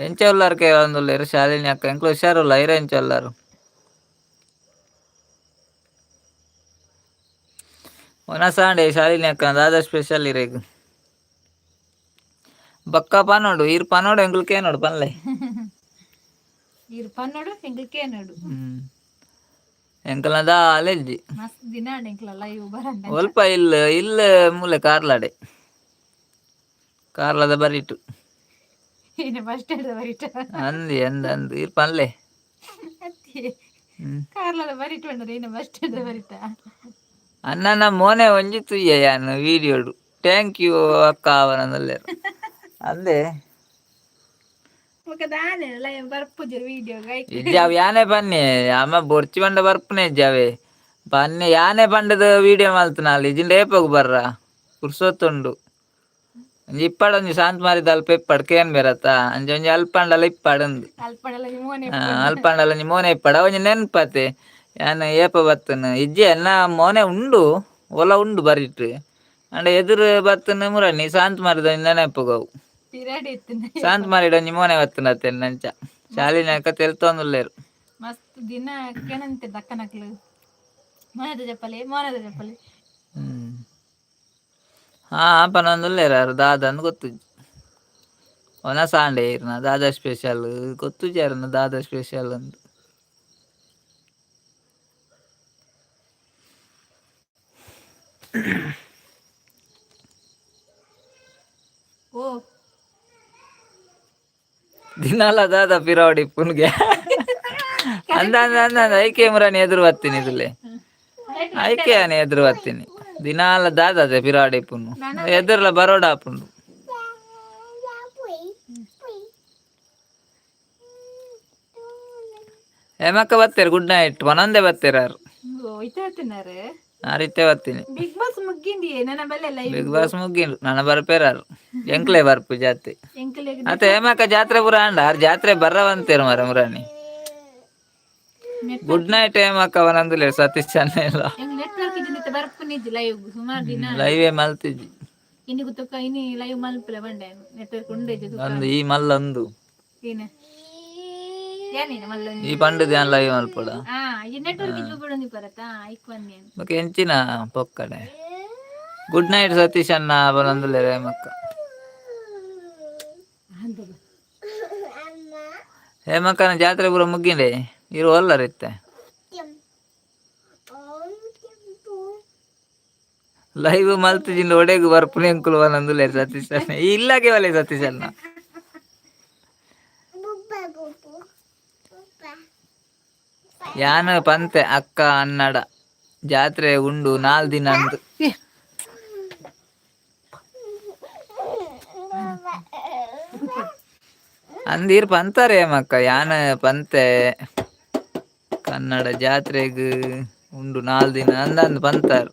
ಎಂಚ ಉಲ್ಲಾರು ಕೇಳೊಂದುಲ್ಲೇರು ಶಾಲಿನಿ ಅಕ್ಕ. ಎಂಕ್ಲು ಹುಷಾರುಲ್ಲ. ಐರ ಎಂಚ ಉಲ್ಲಾರು? ಒನಸಾಂಡೆ ಶಾಲಿನಿ ಅಕ್ಕ ದಾದ ಸ್ಪೆಷಲ್ ಇರೇಗ್ ಬಕ್ಕ ಪನೋಡು? ಇರ್ ಪನೋಡು, ಎಂಕ್ಲು ಕೇನೋಡು ಪನ್ಲೆ. ಇರ್ ಪನ್ನೋಡು, ಎಂಕ್ಲು ಕೇನೋಡು. ಎಂಕಲ್ನ ದಾಲೆಜ್ಜಿ. ಮಸ್ತ್ ದಿನ ಆಂಡ್ ಎಂಕ್ಲ ಲೈವ್ ಬರಂಡ. ಒಲ್ಪ ಇಲ್ಲ ಇಲ್ಲ ಮೂಲೆ ಕಾರ್ಲಾಡೆ, ಕಾರ್ಲದ ಬರಿಟು. ಏನೆ ಬಸ್ ಸ್ಟ್ಯಾಂಡ್ ಬರಿಟ? ಅಂದಿ ಅಂದ ಅಂದು ಇರ್ ಪನ್ಲೆ. ಅತ್ತಿ. ಕಾರ್ಲದ ಬರಿಟು ಅಂದ್ರೆ ಏನ ಬಸ್ ಸ್ಟ್ಯಾಂಡ್ ಬರಿಟ? ಅಣ್ಣನ ಮೋನೆ ಒಂಜಿ ತುಯ್ಯ ಯಾನ್ ವೀಡಿಯೋಡು. Thank you ಅಕ್ಕ ಅವನಲ್ಲೇರು ಅಂದೆ. ಬೊಕ ದಾನೆ ಲೈವ್ ಬರ್ಪುಜರು ವಿಡಿಯೋ? ಇಜ್ಜಿ, ಅವು ಯಾನೆ ಬನ್ನಿ ಅಮ್ಮ ಬೊರ್ಚಿ ಬಂಡ ಬರ್ಪುನೆ ಇಜ್ಜಾವೆ ಬನ್ನಿ. ಯಾನೆ ಪಂಡದ ವೀಡಿಯೋ ಮಲ್ತನಾಲ್ ಇಜ್ಜಿಂಡ ಏಪಗ್ ಬರ್ರ ಪುರ್ಸೊತ್ತುಂಡು. ಒಂಜಿ ಇಪ್ಪಾಡ ಒಂಜಿ ಶಾಂತ ಮಾರಿದ ಅಲ್ಪ ಇಪ್ಪಾಡ್ ಕೇನ್ ಬೇರತ್ತ. ಅಂಚ ಒಂಜಿ ಅಲ್ಪಂಡಲ ಇಪ್ಪಾಡಂದು. ಅಲ್ಪಣಲ ಮೋನೆ. ಅಲ್ಪಂಡಲ ಒಂಜಿ ಮೋನೆ ಇಪ್ಪಾಡ, ಒಂಜಿ ನೆನ್ಪತೆ ಯಾನ್ ಏಪ ಬತ್ತನ. ಇಜ್ಜಿ ಎನ್ನ ಮೋನೆ ಉಂಡು, ಒಲ ಉಂಡು ಬರಿಟ್. ಅಂಡ ಎದುರು ಬತ್ತನ ಮುರಣಿ ಶಾಂತ ಮಾರಿದ ಒಂಜಿ ನೆನಪುಗವು. ಪಿರಾಡಿ ಇತ್ತು. ಶಾಂತ ಮಾರಿಡ ಒಂಜಿ ಮೋನೆ ಬತ್ತನ ಅಂಚ ಶಾಲಿನ ತೆಲ್ತೊಂದುಲ್ಲೇರು. ಮಸ್ತ್ ದಿನ ಕೆಣಂತೆ ದಕ್ಕನಕ್ಲು ಮೋನದ ಚಪ್ಪಲಿ, ಮೋನದ ಚಪ್ಪಲಿ. ಹಾ ಪನೊಂದುಲ್ಲೇರು ಅರ್ ದಾದ ಅಂದ್ ಗೊತ್ತುಜ್ಜಿ. ಒನ ಸಾಂಡೆ ಇರ್ನ ದಾದ ಸ್ಪೆಷಲ್ ಗೊತ್ತುಜ್ಜಿ ಅರ್ನ ದಾದ ಸ್ಪೆಷಲ್ ಅಂದ್. ಓ. ದಿನಾಲ ದಾದ ಪಿರಾವಡಿ ಪುನ್ಗೆ ಅಂದ ಅಂದ ಅಂದ ಅಂದ. ಐಕೆ ಮುರಾನಿ ಎದುರು ಬತ್ತೀನಿ ಇದುಲೆ. ಐಕೆ ಆನೆ ಎದುರು ಬತ್ತೀನಿ. ದಿನಾಲ ದಾದ ಅದೇ ಪಿರಾವಡಿ ಪುನ್ನು ಎದುರ್ಲ ಬರೋಡ ಆಪುಂಡು. ಹೇಮಕ್ಕ ಬತ್ತೇರು, ಗುಡ್ ನೈಟ್ ಒಂದೊಂದೇ ಬತ್ತೇರಾರು. ಹೋಯ್ತಾತನಾರೆ. ಆ ರೀತಿ ಬತ್ತೀನಿ. ಬಿಗ್ ಬಾಸ್ ಮುಗ್ಗಿಂಡಿ ನನ್ನ ಬಲ್ಲೆ ಲೈವ್. ಬಿಗ್ ಬಾಸ್ ಮುಗ್ಗಿಂಡು, ನನ್ನ ಬರ್ಪೇರಾರು, ಎಂಕ್ಲೆ ಬರ್ಪು ಜಾತಿ. ಎಂಕಲೆಗ್. ಅತ್ತೆ ಹೇಮಕ್ಕ ಜಾತ್ರೆ ಪುರ ಅಂಡ ಆರ್ ಜಾತ್ರೆ ಬರ್ರವಂತೇರು ಮರ ಮುರಾಣಿ. ಗುಡ್ ನೈಟ್ ಹೇಮಕ್ಕ ಅವನಂದುಲೇ ಸತೀಶ್ ಚೆನ್ನ ಇಲ್ಲ. ಎಂಕ್ ನೆಟ್ವರ್ಕ್ ಇದ್ದಿದ್ದ ಬರ್ಪುನಿಜ್ಜಿ ಲೈವ್ ಸುಮಾರು ದಿನ. ಲೈವೇ ಮಲ್ತಿಜ್ಜಿ. ಇನಿ ಗುತ್ತಕ್ಕ ಇನಿ ಲೈವ್ ಮಲ್ಪಲೆ ಬಂಡೆ ನೆಟ್ವರ್ಕ್ ಉಂಡೆ. ಒಂದು ಈ ಮಲ್ಲೊಂದು. ಏನ ಏನೇನು ಮಲ್ಲ. ಈ ಪಂಡು ಧ್ಯಾನ ಲೈವ್ ಮಲ್ಪಡ. ಆ ಈ ನೆಟ್ವರ್ಕ್ ಇದ್ದು ಬಿಡೋನಿ ಬರತ್ತಾ ಐಕ್ ಬಂದೇನು. ಬೊಕ ಎಂಚಿನ ಪೊಕ್ಕಡೆ. ಗುಡ್ ನೈಟ್ ಸತೀಶ್ ಅಣ್ಣ ಬರಂದುಲ್ಲೆ ಹೇಮಕ್ಕ. ಹೇಮಕ್ಕನ ಜಾತ್ರೆ ಪೂರ ಮುಗ್ಗಿಂಡೆ, ಇರು ಒಲ್ಲರಿತ್ತೆ. ಲೈವ್ ಮಲ್ತಿಜಿಂದ ಒಡೆಗು ಬರ್ಪುನೆ ಅಂಕುಲು ಬರಂದುಲ್ಲೆ ಸತೀಶ್ ಅಣ್ಣ. ಈ ಇಲ್ಲಗೆ ಒಲೆ ಸತೀಶ್ ಅಣ್ಣ. ಯಾನ ಪಂತೆ ಅಕ್ಕ ಅನ್ನಡ ಜಾತ್ರೆ ಉಂಡು ನಾಲ್ ದಿನ ಅಂದು. ಅಂದೀರ್ ಪಂತಾರೆ ಮಕ್ಕ, ಯಾನ ಪಂತೆ ಕನ್ನಡ ಜಾತ್ರೆಗ್ ಉಂಡು ನಾಲ್ ದಿನ ಅಂದಂದು ಪಂತಾರ್.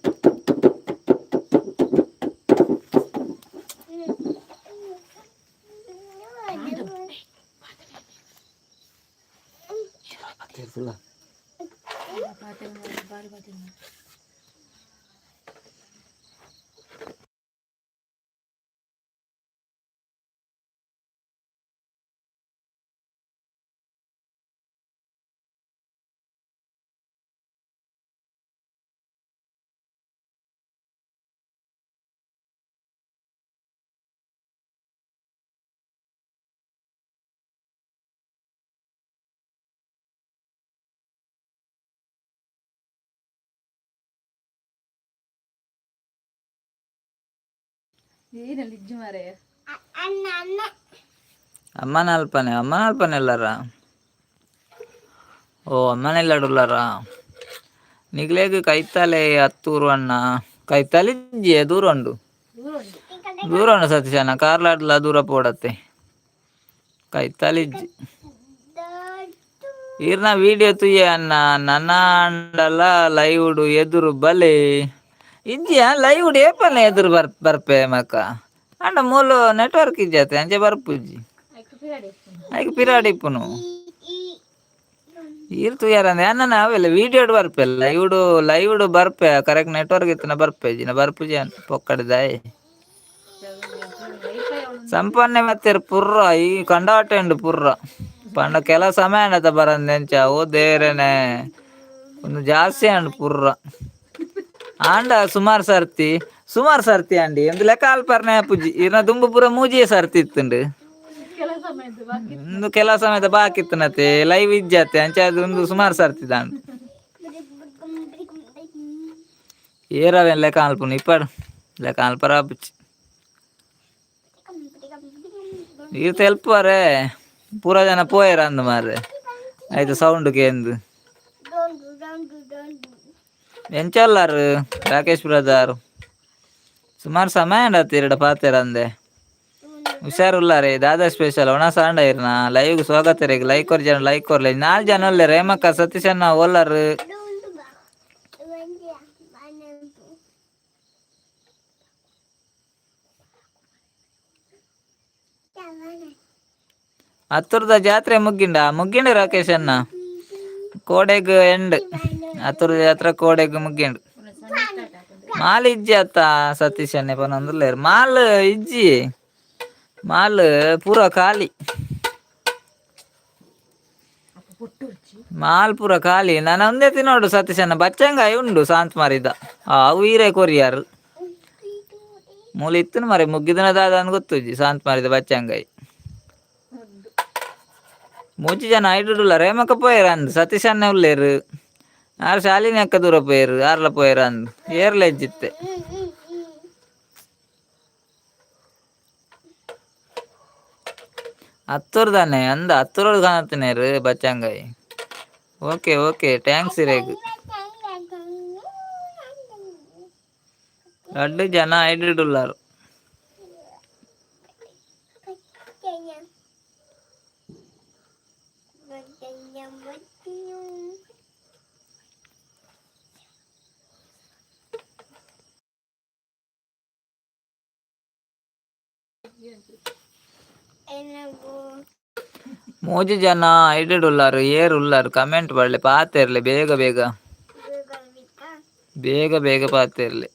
ಏನಲ್ಲಿ ಇಜ್ಜು ಮಾರಾಯ. ಅಮ್ಮನ ಅಲ್ಪನೆ, ಅಮ್ಮನ ಅಲ್ಪನೆ ಎಲ್ಲಾರ. ಓ ಅಮ್ಮನೆಲ್ಲಾಡುಲ್ಲಾರ. ನಿಗ್ಲೇಗ್ ಕೈತಾಲೆ ಹತ್ತೂರು ಅಣ್ಣ, ಕೈತಾಲೆ ಇಜ್ಜಿ, ದೂರ ಉಂಡು. ದೂರ ಉಂಟು. ದೂರ ಉಂಡು ಸತೀಶ್ ಅಣ್ಣ, ಕಾರ್ಲಾಡ್ಲ ದೂರ ಪೋಡತ್ತೆ, ಕೈತಾಲೆ ಇಜ್ಜಿ. ಈರ್ನ ವಿಡಿಯೋ ತುಯ್ಯ ಅಣ್ಣ, ನನ ಅಂಡಲ ಲೈವ್ಡು ಎದುರು ಬಲೆ ಇಜ್ಜಿಯ. ಲೈವ್ಡು ಏಪಲ್ಲ ಎದುರು ಬರ್ಪೆ ಮಕ್ಕ ಅಂಡ ಮೂಲ ನೆಟ್ವರ್ಕ್ ಇಜ್ಜಾತೆ, ಅಂಚೆ ಬರ್ಪುಜ್ಜಿ. ಐಕ್ ಪಿರಾಡಿ. ಐಕ್ ಪಿರಾಡಿ ಇಪ್ಪುನು. ಈರ್ ತೂಯಾರಂದೆ ಅಣ್ಣ, ಅವೆಲ್ಲ ವಿಡಿಯೋಡ್ ಬರ್ಪೆ, ಲೈವ್ಡು ಲೈವ್ಡು ಬರ್ಪೆ. ಕರೆಕ್ಟ್ ನೆಟ್ವರ್ಕ್ ಇತ್ತನ ಬರ್ಪೆ ಜಿನ ಬರ್ಪುಜಿ ಪೊಕ್ಕಡ್ದಾಯ್. ಸಂಪನ್ನೆ ಮತ್ತೆ ಪುರ್ರ ಈ ಕಂಡಾಟ ಉಂಡು ಪುರ್ರ ಪಂಡ ಕೆಲ ಸಮಯ ಅಂಡತ ಬರಂದೆ ಎಂಚ ಓ ದೇರೇನೆ ಒಂದು ಜಾಸ್ತಿ ಅಂಡ್ ಪುರ್ರ ಆಂಡ ಸುಮಾರು ಸರ್ತಿ ಸುಮಾರು ಸರ್ತಿ ಅಂಡಿ ಒಂದು ಲೆಕ್ಕ ಅಲ್ಪರ್ನೆ ಪುಜ್ಜಿ ಇರ್ನ ದುಂಬು ಪೂರ ಮೂಜಿಯೇ ಸರ್ತಿ ಇತ್ತುಂಡು. ಕೆಲ ಸಮಯದ ಬಾಕಿ. ಒಂದು ಕೆಲ ಸಮಯದ ಬಾಕಿ ಇತ್ತನತೆ, ಲೈವ್ ಇಜ್ಜಾತೆ, ಅಂಚೆ ಅದು ಒಂದು ಸುಮಾರು ಸರ್ತಿ ದಾಂಡು. ಏರವೇನ್ ಲೆಕ್ಕ ಅಲ್ಪುನು ಇಪ್ಪಡು ಲೆಕ್ಕ ಅಲ್ಪರ ಆಪುಚ್ಚಿ. ಈರ್ ತೆಲ್ಪುವರೆ ಪೂರ ಜನ ಪೋಯೆರ ಅಂದ್ ಮಾರ್ರೆ. ಆಯ್ತು, ಸೌಂಡ್ ಕೇಂದು ಎಂಚಲ್ಲಾರು ರಾಕೇಶ್ ಬ್ರದರ್? ಸುಮಾರು ಸಮಯ ಅಂಡತ್ತಿ ಎರಡ ಪಾತೆರ ಅಂದೆ. ಹುಷಾರುಲ್ಲಾರೆ. ದಾದಾ ಸ್ಪೆಷಲ್ ಒಣ ಸಾಂಡ ಇರ್ನ ಲೈವ್ ಸ್ವಾಗತ ರೇಗ್. ಲೈಕ್ ಕೊರ್ ಜನ, ಲೈಕ್ ಕೊರ್ಲೆ. ನಾಲ್ ಜನ ಉಲ್ಲೆರ್. ರೇಮಕ್ಕ, ಸತೀಶ್ ಅಣ್ಣ ಓಲ್ಲರ್? ಹತ್ತುರದ ಜಾತ್ರೆ ಮುಗ್ಗಿಂಡ ಮುಗ್ಗಿಂಡ ರಾಕೇಶ್ ಅಣ್ಣ, ಕೋಡೆಗ್ ಎಂಡ್. ಹತ್ತುರದ ಜಾತ್ರೆ ಕೋಡೆಗ್ ಮುಗ್ಗಿಂಡ್. ಮಾಲ್ ಇಜ್ಜಿ ಅತ್ತ ಸತೀಶ್ ಅಣ್ಣೆ ಪನೊಂದುಲ್ಲೆರ್. ಮಾಲ್ ಇಜ್ಜಿ, ಮಾಲ್ ಪೂರ ಖಾಲಿ, ಮಾಲ್ ಪೂರ ಖಾಲಿ. ನಾನು ಒಂದೇ ತಿನ್ನೋಡು ಸತೀಶ್ ಅಣ್ಣ, ಬಚ್ಚಂಗಾಯಿ ಉಂಡು ಸಾಂತ್ ಮಾರಿದ. ಆ ಅವು ಈರೆ ಕೊರಿಯಾರು ಮೂಲ ಇತ್ತು ಮರೆ ಮುಗ್ಗಿದನ ದಾದ ಅಂದ್ ಗೊತ್ತುಜ್ಜಿ. ಸಾಂತ್ ಮಾರಿದ ಬಚ್ಚಂಗಾಯಿ. ಮೂಜಿ ಜನ ಐಡುಡುಲ್ಲ. ರೇಮಕ್ಕ ಪೋಯೆರ್ ಅಂದ್, ಸತೀಶ್ ಅಣ್ಣ ಉಲ್ಲೇರು. ಆರ್ ಶಾಲಿನಿ ಅಕ್ಕ ದೂರ ಪೋಯೆರ್, ಆರ್ಲ ಪೋಯೆರ್ ಅಂದ್, ಏರ್ಲ ಇಜ್ಜಿತ್ತೆ. ಹತ್ತುರ್ದಾನೆ ಅಂದ, ಹತ್ತುರ ಕಾಣತ್ತಿನೇರು ಬಚ್ಚಂಗಾಯಿ. ಓಕೆ ಓಕೆ, thanks ಇರೇಗ್. ರಡ್ಡು ಜನ ಐಡುಡುಲ್ಲಾರು. ಮೂಜಿ ಜನ ಐಡೆಡ್ ಉಲ್ಲಾರು ಏರ್ ಉಲ್ಲಾರು ಕಮೆಂಟ್ ಪಡ್ಲೆ ಪಾತೆರ್ಲೆ ಬೇಗ ಬೇಗ ಬೇಗ ಬೇಗ ಪಾತೆರ್ಲೆ.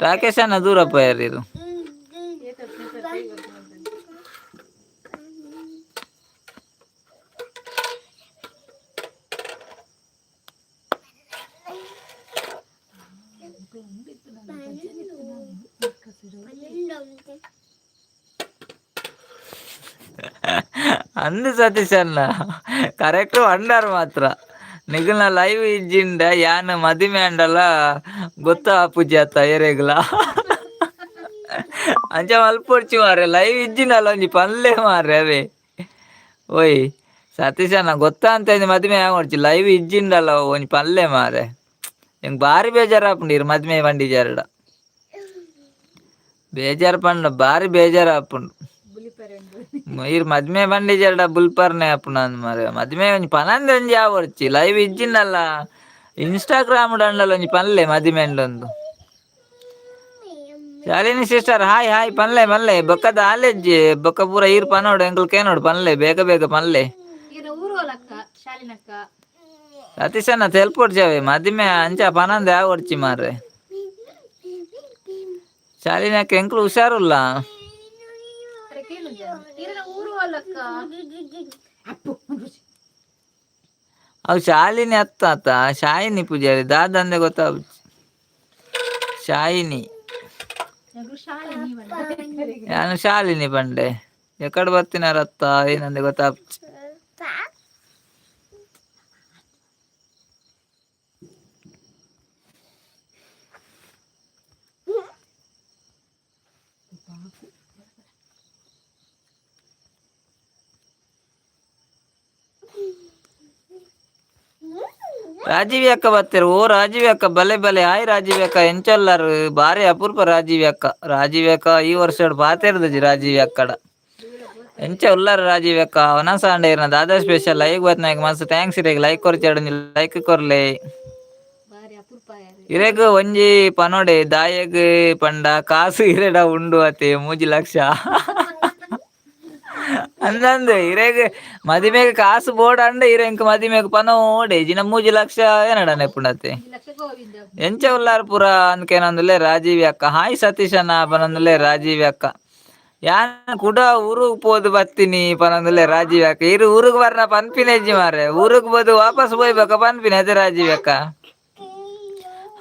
ರಾಕೇಶ್ ಅಣ್ಣ ದೂರಪ್ಪ ಯಾರು? ಅಂದು ಸತೀಶ್ ಅಣ್ಣ ಕರೆಕ್ಟ್ ಅಂಡಾರ್ ಮಾತ್ರ. ನಿಗಲ್ನ ಲೈವ್ ಇಜ್ಜಿಂಡ ಯಾನ್ ಮದಿಮೆ ಅಂಡಲ ಗೊತ್ತಾ ಪೂಜೆ ಅತ್ತ ಏರೆಗ್ಲ ಅಂಚ ಮಲ್ಪೊಡ್ಚಿ ಮಾರ್ರೆ, ಲೈವ್ ಇಜ್ಜಿಂಡಲ್ಲ ಒಂಜಿ ಪನ್ಲೆ ಮಾರ್ರೆ. ಅವೇ ಓಯ್ ಸತೀಶ್ ಅಣ್ಣ ಗೊತ್ತಾ ಅಂತ ಮದಿಮೆ ಆವೊಡ್ಚಿ, ಲೈವ್ ಇಜ್ಜಿಂಡಲ್ಲ ಒಂಜಿ ಪನ್ಲೆ ಮಾರ್ರೆ. ಎಂಕ್ ಬಾರಿ ಬೇಜಾರಾಪುಂಡು ಇರ್ ಮದಿಮೆ ಬಂಡಿಜಾರಡ ಬೇಜಾರು ಪಂಡ ಬಾರಿ ಬೇಜಾರಾಪುಂಡು. ಇರ್ ಮದ್ಮೆ ಬಂಡಿಜಾರಡ ಬುಲ್ಪರ್ನೆ ಆಪುಂಡು ಅಂದ್ ಮಾರ್ರೆ. ಮದ್ಮೆ ಒಂಜಿ ಪನಂದೆ ಒಂಜಿ ಆವೊಡ್ಚಿ, ಲೈವ್ ಇಜ್ಜಿಂಡಲ್ಲ ಇನ್ಸ್ಟಾಗ್ರಾಮ್ ಅಂಡಲ ಒಂಜಿ ಪನ್ಲೆ ಮದಿಮೆ ಅಂಡೊಂದು. ಶಾಲಿನಿ ಸಿಸ್ಟರ್ ಹಾಯ್ ಹಾಯ್ ಪನ್ಲೆ ಪನ್ಲೆ. ಬೊಕ್ಕದ ಆಲೆಜ್ಜಿ ಬೊಕ್ಕ ಪೂರ ಈರ್ ಪನೋಡು ಎಂಕಲ್ ಕೇನೋಡು ಪನ್ಲೆ ಬೇಗ ಬೇಗ ಪನ್ಲೆ. ಸತೀಶಣ್ಣ ತೆಲ್ಪೊಡ್ಚವೆ ಮದಿಮೆ ಅಂಚ ಪನಂದೆ ಆವೊಡ್ಚಿ ಮಾರ್ರೆ. ಶಾಲಿನಿ ಅಕ್ಕ ಎಂಕುಲು ಹುಷಾರುಲ್ಲ. ಅವು ಶಾಲಿನಿ ಅತ್ತ ಅತ್ತ ಶಾಯಿನಿ ಪೂಜಾರಿ ದಾದಂದೆ ಗೊತ್ತಾವು ಶಾಯಿನಿ. ನಾನು ಶಾಲಿನಿ ಪಂಡೆ ಎಕಡೆ ಬರ್ತಿನಾರತ್ತ ಏನಂದೆ ಗೊತ್ತಾಪುಜಿ. ರಾಜೀವಿ ಅಕ್ಕ ಬರ್ತೀರ? ಓ ರಾಜೀವಿ ಅಕ್ಕ ಬಲೆ ಬಲೆ ಹಾಯ್ ರಾಜೀವಿ ಅಕ್ಕ ಎಂಚೊಲ್ಲಾರು? ಬಾರಿ ಅಪರೂಪ ರಾಜೀವಿ ಅಕ್ಕ. ರಾಜೀವಿ ಅಕ್ಕ ಈ ವರ್ಷ ಪಾತೆರ್ದಜಿ ರಾಜೀವಿ ಅಕ್ಕಡ. ಎಂಚ ಉಲ್ಲಾರ ರಾಜೀವಿ ಅಕ್ಕ? ವನಸಾಂಡ ಇರ್ನ ದಾದಾ ಸ್ಪೆಷಲ್ ಲೈಕ್ ಬತ್ನಾಗ ಮಸ್ತ್ thanks. ಇರೆಗ್ ಲೈಕ್ ಕೊರ್ಚಾಡು ಲೈಕ್ ಕೊರ್ಲೆ. ಇರೆಗ್ ಒಂಜಿ ಪನೋಡೆ ದಾಯಗ್ ಪಂಡ ಕಾಸು ಇರೆಡ ಉಂಡು ಅತೆ 3 ಲಕ್ಷ ಅಂದಂದು. ಇರೆಗ್ ಮದಿಮೆಗ್ ಕಾಸು ಬೋಡ ಅಂಡ ಇರೆ ಇಂಕ್ ಮದಿಮೆಗ್ ಪನೋಡೆ ಜಿನ 3 ಲಕ್ಷ ಏನಡ ನೆಪ್ಪುಂಡತೆ. ಎಂಚ ಉಲ್ಲಾರ್ ಪೂರ ಅಂದ್ಕೇನಂದುಲ್ಲೆ ರಾಜೀವಿ ಅಕ್ಕ. ಹಾಯ್ ಸತೀಶ್ ಅಣ್ಣ ಪನಂದುಲ್ಲೆ ರಾಜೀವಿ ಅಕ್ಕ. ಯಾನ್ ಕುಡ ಊರುಗ್ ಪೋದು ಬತ್ತೀನಿ ಪನಂದುಲ್ಲೆ ರಾಜೀವಿ ಅಕ್ಕ. ಇರು ಊರುಗ್ ಬರ್ನ ಪನ್ಪಿನೆಜ್ಜಿ ಮಾರ್ರೆ, ಊರುಗ್ ಪೋದು ವಾಪಸ್ ಪೋಯ್ಬೇಕ ಪನ್ಪಿನಿ ಅದೇ ರಾಜೀವಿ ಅಕ್ಕ.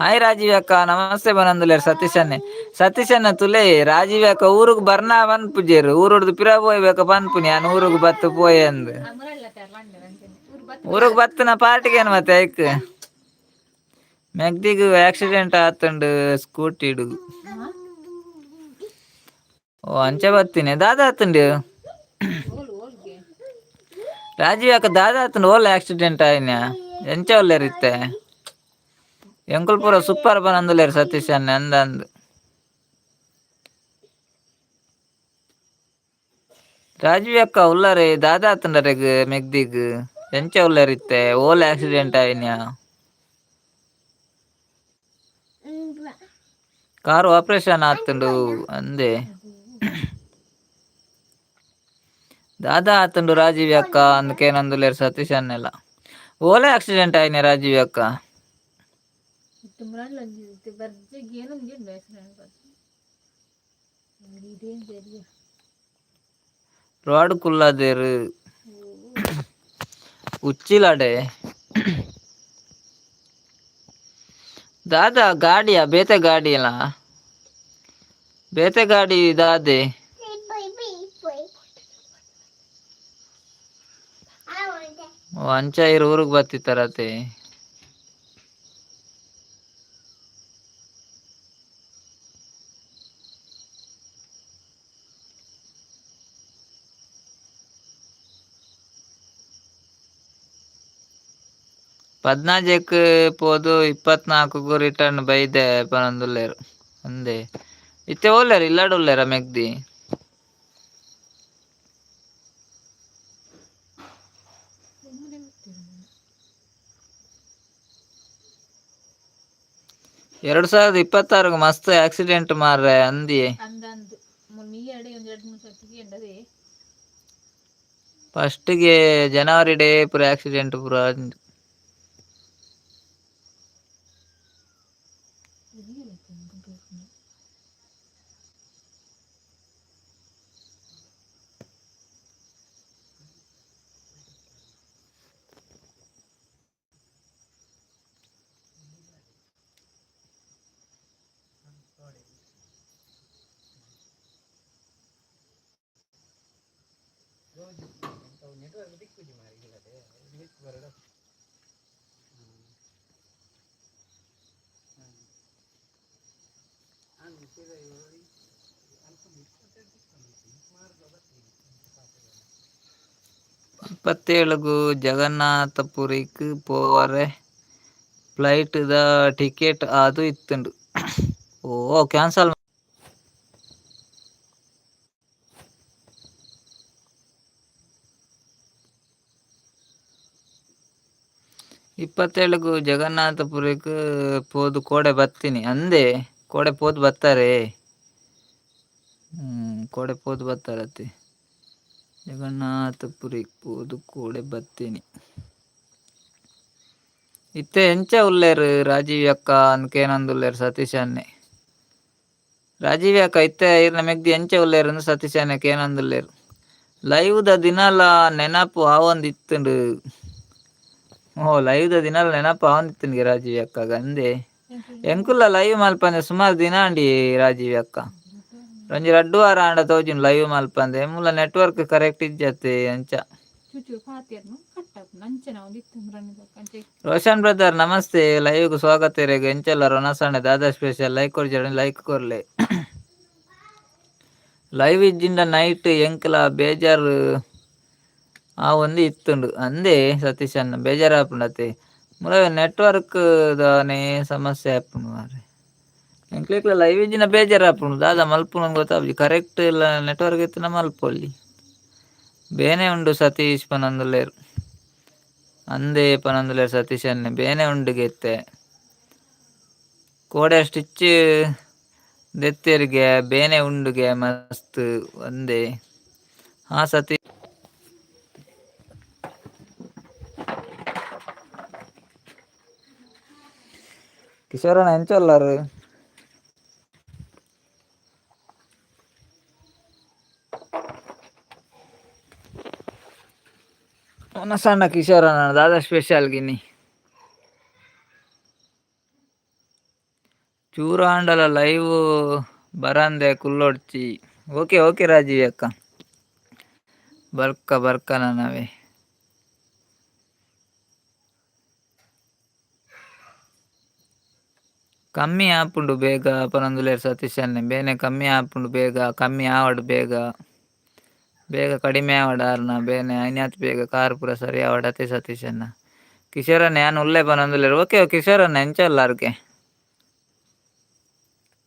ಹಾಯ್ ರಾಜೀವಿ ಅಕ್ಕ ನಮಸ್ತೆ ಪನಂದುಲ್ಲೆರ್ ಸತೀಶ್ ಅಣ್ಣೆ. ಸತೀಶ್ ಅಣ್ಣ ತುಲೆ ರಾಜೀವಿ ಅಕ್ಕ ಊರುಗ್ ಬರ್ನ ಪನ್ಪುಜೆರ್, ಊರುಡ್ದು ಪಿರ ಪೋಯ್ಬೇಕ ಪನ್ಪುನಿ ಯಾನ್ ಊರುಗ್ ಬತ್ತು ಪೋಯೆ ಅಂದ್. ಊರುಗ್ ಬತ್ತನ ಪಾರ್ಟಿಗೇನು ಮತ್ತೆ ಐಕ್ ಮೆಗ್ದಿಗ್ ಆಕ್ಸಿಡೆಂಟ್ ಆತುಂಡು ಸ್ಕೂಟಿಡು. ಓ ಅಂಚೆ ಬತ್ತೀನಿ ದಾದಾ ಆತುಂಡು ರಾಜೀವ್ ಅಕ್ಕ ದಾದಾ ಆತುಂಡು ಓಲ್ ಆಕ್ಸಿಡೆಂಟ್ ಆಯ್ನ ಎಂಚ ಉಲ್ಲೆರ್ ಇತ್ತೆ? ಎಂಕುಲು ಪೂರ ಸೂಪರ್ ಪನೊಂದುಲ್ಲೆರ್ ಸತೀಶ್ ಅಣ್ಣೆ ಅಂದಂದ್. ರಾಜೀವ್ ಅಕ್ಕ ಉಲ್ಲರೆ ದಾದಾ ಆತುಂಡರೆಗ್ ಮೆಗ್ದಿಗ್ ಎಂಚ ಉಲ್ಲೆರ್ ಇತ್ತೆ ಓಲ್ ಆಕ್ಸಿಡೆಂಟ್ ಆಯ್ನ? ಕಾರು ಆಪರೇಷನ್ ಆತುಂಡು ಅಂದೆ. ದಾದಾ ಆತುಂಡು ರಾಜೀವ್ ಅಕ್ಕ ಅಂದ್ ಕೇನೊಂದುಲ್ಲೆರ್ ಸತೀಶ್ ಅಣ್ಣೆಲ. ಓಲೆ ಆಕ್ಸಿಡೆಂಟ್ ಆಯ್ನ ರಾಜೀವ್ ಅಕ್ಕ? ರೋಡ್ ಕುಲ್ಲದೆರ್ ಉಚ್ಚಿಲಡೆ ದಾದಾ ಗಾಡಿಯ ಬೇತೆ ಗಾಡಿಯಲ ಬೇತೆ ಗಾಡಿ ದಾದೆ? ಓ ಅಂಚ ಇರ್ ಊರುಗ್ ಬತ್ತಿತ್ತರತೆ. ಪದ್ನಾಜೆಕ್ ಪೋದು 24ಕು ರಿಟರ್ನ್ ಬೈದೆ ಪನೊಂದುಲ್ಲೆರ್ ಅಂದೆ. ಇತ್ತೆ ಓಲ್ಲೆರ್ ಇಲ್ಲಡ್ ಉಲ್ಲೆರ ಮೆಗ್ದಿ? 2026 ಮಸ್ತ್ ಆಕ್ಸಿಡೆಂಟ್ ಮಾರ್ರೆ ಅಂದಿಯೇ. ಅಂದ ಅಂದ್ ಮೀಯಡೆ ಒಂಜಿ ರಡ್ಡ್ ಮೂಜಿ ಸರ್ತಿ ಎಂಡದೆ. ಫಸ್ಟ್ಗೆ ಜನವರಿ ಡೇ ಪೂರ ಆಕ್ಸಿಡೆಂಟ್ ಪೂರ. 27ಗ್ ಜಗನ್ನಾಥಪುರಿಕ್ ಪೋವರೆ ಫ್ಲೈಟ್ ದ ಟಿಕೆಟ್ ಆದು ಇತ್ತುಂಡು. ಓ ಕ್ಯಾನ್ಸಲ್. 27ಗ್ ಜಗನ್ನಾಥಪುರಿಕ್ ಪೋದು ಕೋಡೆ ಬತ್ತೀನಿ ಅಂದೆ. ಕೋಡೆ ಪೋದು ಬತ್ತಾರೆ. ಕೋಡೆ ಪೋದು ಬತ್ತಾರತ್ತೆ. ಜಗನ್ನಾಥಪುರಿಕ್ ಪೋದು ಕೋಡೆ ಬತ್ತೀನಿ. ಇತ್ತೆ ಎಂಚ ಉಲ್ಲೇರು ರಾಜೀವ್ ಅಕ್ಕ ಅಂದ್ಕೇನಂದುಲ್ಲೇರು ಸತೀಶ್ ಅಣ್ಣೆ. ರಾಜೀವ್ ಅಕ್ಕ ಇತ್ತೆ ಇರ್ನ ಮೆಗ್ದಿ ಎಂಚ ಉಲ್ಲೇರು ಅಂದ್ ಸತೀಶ್ ಅಣ್ಣೆ ಕೇನೊಂದುಲ್ಲೇರು. ಲೈವ್ ದ ದಿನಲ ನೆನಪು ಆವೊಂದಿತ್ತುಂಡು. ಓ ಲೈವ್ ದ ದಿನಲ ನೆನಪು ಆವೊಂದಿತ್ತುಂಡು ರಾಜೀವ್ ಅಕ್ಕಗ್ ಅಂದೆ. ಎಂಕುಲ್ಲ ಲೈವ್ ಮಲ್ಪಂದೆ ಸುಮಾರು ದಿನ ಅಂಡಿ ರಾಜೀವ್ ಅಕ್ಕ. ಒಂಜಿ ರಡ್ಡ್ ವಾರ ಆಂಡ ತೋಜುಂಡು ಲೈವ್ ಮಲ್ಪಂದೆ. ಮೂಲ ನೆಟ್ವರ್ಕ್ ಕರೆಕ್ಟ್ ಇಜ್ಜತೆ ಅಂಚ. ರೋಷನ್ ಬ್ರದರ್ ನಮಸ್ತೆ, ಲೈವ್ ಸ್ವಾಗತ ಇರೆಗ್. ಎಂಚಲ್ಲ ರೊನಸಣ್ಣೆ ದಾದಾ ಸ್ಪೆಷಲ್ ಲೈಕ್ ಕೊರ್ಜಡ ಲೈಕ್ ಕೊರ್ಲೆ. ಲೈವ್ ಇಜ್ಜಿಂಡ ನೈಟ್ ಎಂಕ್ಲ ಬೇಜಾರ್ ಆವೊಂದು ಇತ್ತುಂಡು ಅಂದೆ ಸತೀಶ್ ಅಣ್ಣ. ಬೇಜಾರ್ ಆಪುಂಡತೆ ಮೂಲ ನೆಟ್ವರ್ಕ್ ದಾನೆ ಸಮಸ್ಯೆ ಆಪುಂಡು ಮಾರ್ರೆ. ಎಂಕ್ಲೆಗ್ಲ ಲೈವ್ ಇಜ್ಜಿಂಡ ಬೇಜಾರ್ ಆಪುಂಡು. ದಾದಾ ಮಲ್ಪುನು ಗೊತ್ತಾಪುಜಿ. ಕರೆಕ್ಟ್ ನೆಟ್ವರ್ಕ್ ಇತ್ತಿನ ಮಲ್ಪೊಲಿ. ಬೇನೆ ಉಂಡು ಸತೀಶ್ ಪನೊಂದುಲ್ಲೆರ್. ಅಂದೆ ಪನೊಂದುಲ್ಲೆರ್ ಸತೀಶ್ ಅಣ್ಣೆ ಬೇನೆ ಉಂಡುಗೆ ಇತ್ತೆ. ಕೋಡೆ ಸ್ಟಿಚ್ ದೆತ್ತೆರ್ಗೆ ಬೇನೆ ಉಂಡುಗೆ ಮಸ್ತ್ ಅಂದೆ. ಹಾ ಸತೀಶ್. ಕಿಶೋರಣ್ಣ ಎಂಚ ಉಲ್ಲರ್? ಸಣ್ಣ ಕಿಶೋರಣ್ಣ ದಾದಾ ಸ್ಪೆಷಲ್ ಗಿನಿ. ಚೂರು ಆಂಡಲ ಲೈವ್ ಬರಂದೆ ಕುಲ್ಲೊಡ್ಚಿ. ಓಕೆ ಓಕೆ ರಾಜೀವ್ ಅಕ್ಕ. ಬರ್ಕ ಬರ್ಕ ನನವೇ. ಕಮ್ಮಿ ಆಪುಂಡು ಬೇಗ ಪನೊಂದುಲ್ಲೆರ್ ಸತೀಶ್ ಅಣ್ಣೆ. ಬೇನೆ ಕಮ್ಮಿ ಆಪುಂಡು ಬೇಗ ಕಮ್ಮಿ ಆವಡ್ ಬೇಗ. ಬೇಗ ಕಡಿಮೆ ಆವಡ್ ಆರ್ನ ಬೇನೆ ಐನಾತ್ ಬೇಗ ಕಾರ್ ಪೂರ ಸರಿ ಆವಡ್ ಅತೆ ಸತೀಶ್ ಅಣ್ಣ. ಕಿಶೋರಣ್ಣ ಯಾನ್ ಉಲ್ಲೆ ಪನೊಂದುಲ್ಲೆರ್. ಓಕೆ ಕಿಶೋರಣ್ಣ ಎಂಚ ಉಲ್ಲರ್ಗೆ?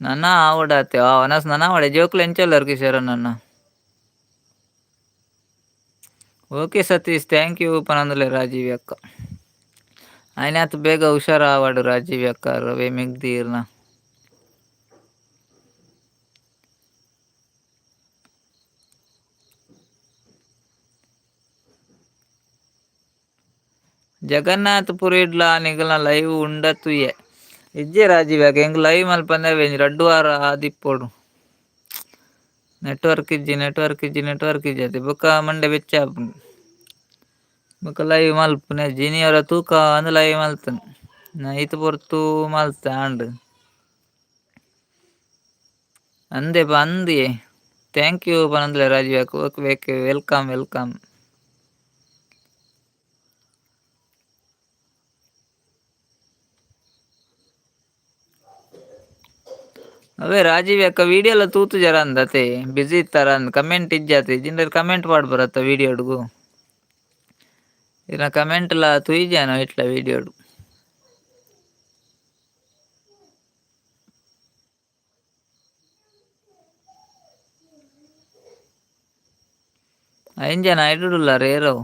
ನನ ಆವಡಾತೆ ವನಸ್ ನನ ಆವಡೆ ಜೋಕುಲು ಎಂಚ ಉಲ್ಲರ್ Kishoranna? Okay Satish thank you ಪನೊಂದುಲ್ಲೆರ್ ರಾಜೀವ್ ಅಕ್ಕ. ಐನಾತ್ ಬೇಗ ಹುಷಾರ್ ಆವಡ್ ರಾಜೀವ್ ಅಕ್ಕ ರವಿ ಮೆಗ್ದಿ ಇರ್ನ. ಜಗನ್ನಾಥಪುರಿಡ್ಲ ನಿಗಲ್ನ ಲೈವ್ ಉಂಡ ತೂಯೆ. ಇಜ್ಜೆ ರಾಜೀವ್ ಅಕ್ಕ ಎಂಕ್ ಲೈವ್ ಮಲ್ಪಂದೆ ಒಂಜಿ ರಡ್ಡ್ ವಾರ ಆದಿಪ್ಪೊಡು. ನೆಟ್ವರ್ಕ್ ಇಜ್ಜಿ ನೆಟ್ವರ್ಕ್ ಇಜ್ಜಿ ನೆಟ್ವರ್ಕ್ ಇಜ್ಜಿ ಅತೆ ಬೊಕ್ಕ ಮಂಡೆ ಬೆಚ್ಚ ಆಪುಂಡು. ಬೊಕ್ಕ ಲೈವ್ ಮಲ್ಪುನೆ ಇನಿ ಒರ ತೂಕ ಅಂದ್ ಲೈವ್ ಮಲ್ತುನು. ಈತ್ ಪೊರ್ತು ಮಲ್ತೆ ಆಂಡ್. ಅಂದೆ ಅಂದಿಯೇ thank you ಪನೊಂದುಲ್ಲೆರ್ ರಾಜೀವ್ ಅಕ್ಕ. Okay okay welcome welcome. ಅವೇ ರಾಜೀವ್ ಅಕ್ಕ ವಿಡಿಯೋ ಎಲ್ಲ ತೂತು ಜರ ಅಂದತೆ ಬಿಸಿ ಇತ್ತಾರ ಅಂದ್ ಕಮೆಂಟ್ ಇಜ್ಜಾತೆ ಜಿಂಡರ್ ಕಮೆಂಟ್ ಪಾಡ್ ಬರತ್ತ ವಿಡಿಯೋಡ್ಗು. ಇರ್ನ ಕಮೆಂಟ್ ಲ ತೂಯಿಜಾನ ಇಟ್ಲ ವಿಡಿಯೋಡು. ಐನ್ ಜನ ಐಡುಡುಲ್ಲಾರ್ ಏರವು.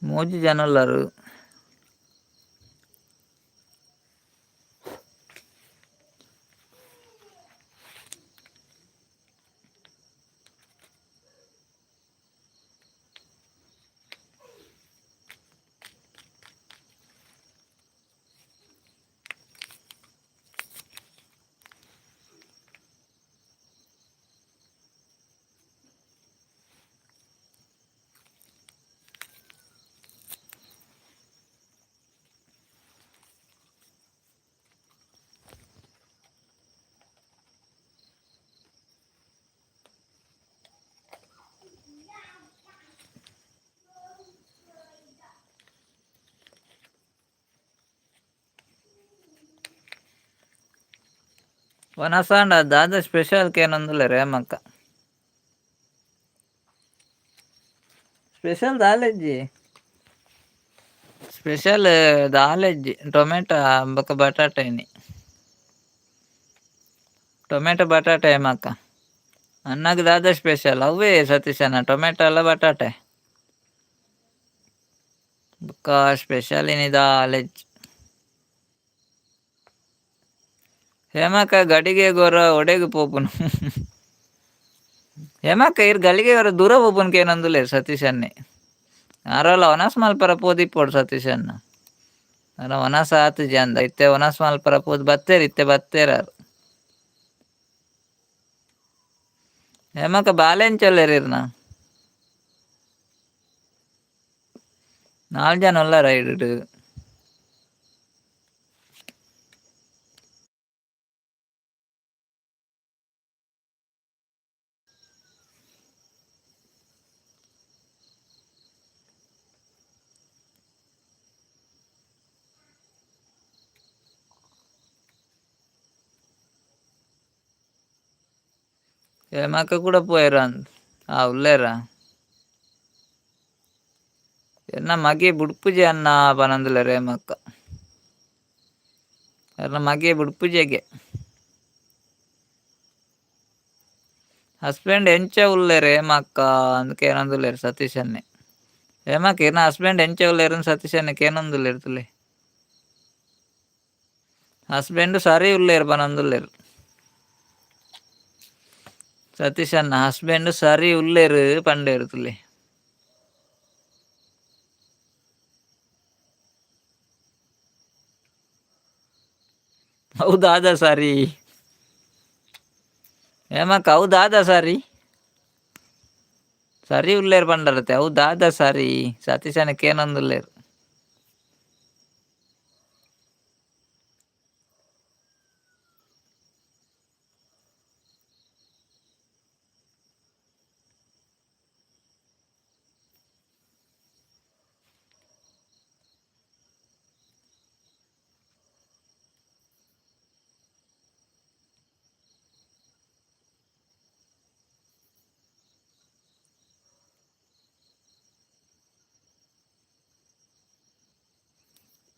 ಮೂಜಿ ಜನ ಉಲ್ಲರು. ವನಸಾಂಡ ದಾದ ಸ್ಪೆಷಲ್ ಕೇನೊಂದುಲ್ಲೆರ್ ಹೇಮಕ್ಕ. ಸ್ಪೆಷಲ್ ದಾಲೆಜ್ಜಿ, ಸ್ಪೆಷಲ್ ದಾಲೆಜ್ಜಿ, ಟೊಮೆಟೊ ಬೊಕ ಬಟಾಟೆ ಇನಿ. ಟೊಮೆಟೊ ಬಟಾಟೆ ಹೇಮಕ್ಕ. ಅಣ್ಣಗ್ ದಾದ ಸ್ಪೆಷಲ್? ಅವ್ವೇ ಸತೀಶಣ್ಣ, ಟೊಮೆಟೊ ಅಲ್ಲ ಬಟಾಟೆ. ಬೊಕ್ಕ ಸ್ಪೆಷಲ್ ಇನಿ ದಾಲೆಜ್ಜಿ. ಹೇಮಕ್ಕ ಗಡಿಗೆ ಗೊರ ಒಡೆಗ್ ಪೋಪುನು? ಹೇಮಕ್ಕ, ಇರ್ ಗಳಿಗೆ ಗೊರ ದೂರ ಪೋಪುನು ಕೇನೊಂದುಲ್ಲೆರ್ ಸತೀಶ್ ಅಣ್ಣೆ. ಆರೋಲ ವನಸ್ ಮಲ್ಪರ ಪೋದಿಪ್ಪೊಡು ಸತೀಶ್ ಅಣ್ಣ. ಅರ ವನಸ್ ಆತುಜಿ ಅಂದ ಇತ್ತೆ ವನಸ್ ಮಲ್ಪರ ಪೋದು ಬತ್ತೇರ್, ಇತ್ತೆ ಬತ್ತೇರ್ ಆರ್. ಹೇಮಕ್ಕ, ಬಾಲೆ ಎಂಚೊಲ್ಲೆರ್ ಇರ್ನ? ನಾಲ್ ಜನ ಉಲ್ಲೆರ್ ಐಡ್. ಹೇಮಕ್ಕ ಕೂಡ ಪೋಯೆರ್ ಅಂದ್. ಆ ಉಲ್ಲೆರಾ? ಎನ್ನ ಮಗೆ ಬುಡ್ಪುಜೆ ಅಣ್ಣ ಪನೊಂದುಲ್ಲೆರ್ ಹೇಮಕ್ಕ. ಎನ್ನ ಮಗೆ ಬುಡ್ಪುಜೆಗೆ. ಹಸ್ಬೆಂಡ್ ಎಂಚ ಉಲ್ಲೆರ್ ಹೇಮಕ್ಕ ಅಂದ್ ಕೇನೊಂದುಲ್ಲೆರ್ ಸತೀಶ್ ಅಣ್ಣೆ. ಹೇಮಕ್ಕ, ಇರ್ನ ಹಸ್ಬೆಂಡ್ ಎಂಚ ಉಲ್ಲೆರ್ ಸತೀಶ್ ಅಣ್ಣೆ ಕೇನೊಂದುಲ್ಲೆರ್ ತೂಲೆ. ಹಸ್ಬೆಂಡ್ ಸರಿ ಉಲ್ಲೆರ್ ಪನೊಂದುಲ್ಲೆರ್ ಸತೀಶ್ ಅಣ್ಣ. ಹಸ್ಬೆಂಡ್ ಸರಿ ಉಲ್ಲೆರ್ ಪಂಡೆರ್ ತೂಲೆ. ಹೌದಾದ ಸರಿ ಹೇಮಕ್ಕ? ಹೌದಾದ ಸರಿ? ಸರಿ ಉಲ್ಲೆರ್ ಪಂಡರತೆ, ಹೌದಾದ ಸರಿ? ಸತೀಶ್ ಅಣ್ಣ ಕೇನೊಂದುಲ್ಲೆರ್.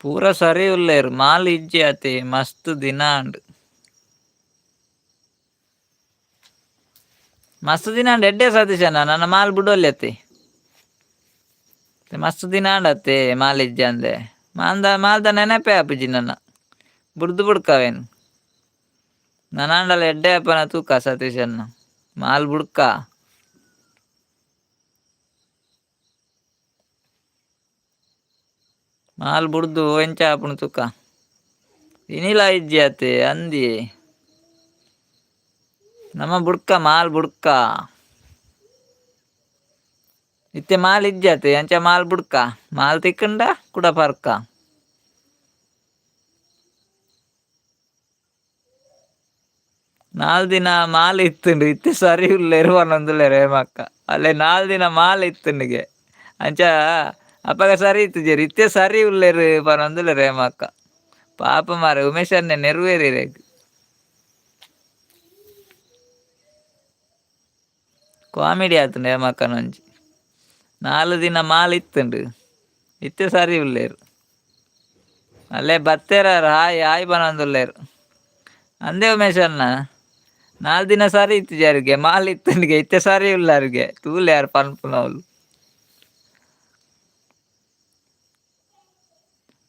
ಪೂರ ಸರಿ ಉಲ್ಲೆರ್, ಮಾಲ್ ಇಜ್ಜಿ ಅತೆ ಮಸ್ತ್ ದಿನ ಆಂಡ್. ಮಸ್ತ್ ದಿನ ಆಂಡ್ ಎಡ್ಡೆ ಸತೀಶ್ ಅಣ್ಣ, ನನ್ನ ಮಾಲ್ ಬುಡೊಲಿ ಅತ್ತೆ. ಮಸ್ತ್ ದಿನ ಆಂಡ್ ಅತ್ತೆ ಮಾಲ್ ಇಜ್ಜಂದೆ. ಮಾಲ್ದ ಮಾಲ್ದ ನೆನಪೇ ಆಪುಜಿ ನನ್ನ, ಬುಡ್ದು ಬುಡ್ಕವೇನು. ನನಾಂಡಲ ಎಡ್ಡೆ ಆಪನ ತೂಕ ಸತೀಶ್ ಅಣ್ಣ, ಮಾಲ್ ಬುಡ್ಕ. ಮಾಲ್ ಬುಡ್ದು ಎಂಚ ಆಪುಂಡು ತೂಕ. ಇನಿಲ ಇಜ್ಜಿ ಅತ್ತೆ ಅಂದಿ. ನಮ್ಮ ಬುಡ್ಕ ಮಾಲ್ ಬುಡ್ಕ. ಇತ್ತೆ ಮಾಲ್ ಇಜ್ಜಿ ಅತ್ತೆ, ಅಂಚ ಮಾಲ್ ಬುಡ್ಕ. ಮಾಲ್ ತಿಕ್ಕಂಡ ಕುಡ ಪರ್ಕ. ನಾಲ್ ದಿನ ಮಾಲ್ ಇತ್ತುಂಡು, ಇತ್ತೆ ಸರಿ ಉಲ್ಲೆರ್ ಪನೊಂದುಲ್ಲೆರ್ ಹೇಮಕ್ಕ. ಅಲ್ಲೇ ನಾಲ್ ದಿನ ಮಾಲ್ ಇತ್ತುಂಡುಗೆ, ಅಂಚ ಅಪಗ ಸರಿ ಇತ್ತುಜೆರ್, ಇತ್ತೆ ಸರಿ ಉಲ್ಲೆರ್ ಪನೊಂದುಲ್ಲೆರ್ ಹೇಮಕ್ಕ. ಪಾಪ ಮಾರ್ರೆ, ಉಮೇಶ್ ಅಣ್ಣೆ ನೆರ್ವೇರ್ ಇರೆಗ್. ಕಾಮಿಡಿ ಆತುಂಡು ಹೇಮಕ್ಕನೊಂಜಿ. ನಾಲ್ ದಿನ ಮಾಲ್ ಇತ್ತುಂಡು, ಇತ್ತೆ ಸರಿ ಉಲ್ಲೆರ್. ಅಲ್ಲೇ ಬತ್ತೇರಾರ್ ಹಾಯ್ ಹಾಯ್ ಪನೊಂದುಲ್ಲೆರ್. ಅಂದೇ ಉಮೇಶ್ ಅಣ್ಣ, ನಾಲ್ ದಿನ ಸರಿ ಇತ್ತುಜೆರ್ಗೆ, ಮಾಲ್ ಇತ್ತುಂಡುಗೆ, ಇತ್ತೆ ಸರಿ ಉಲ್ಲರ್ಗೆ. ತೂಲೆ ಯಾರ್ ಪನ್ಪುನವ್ಲು.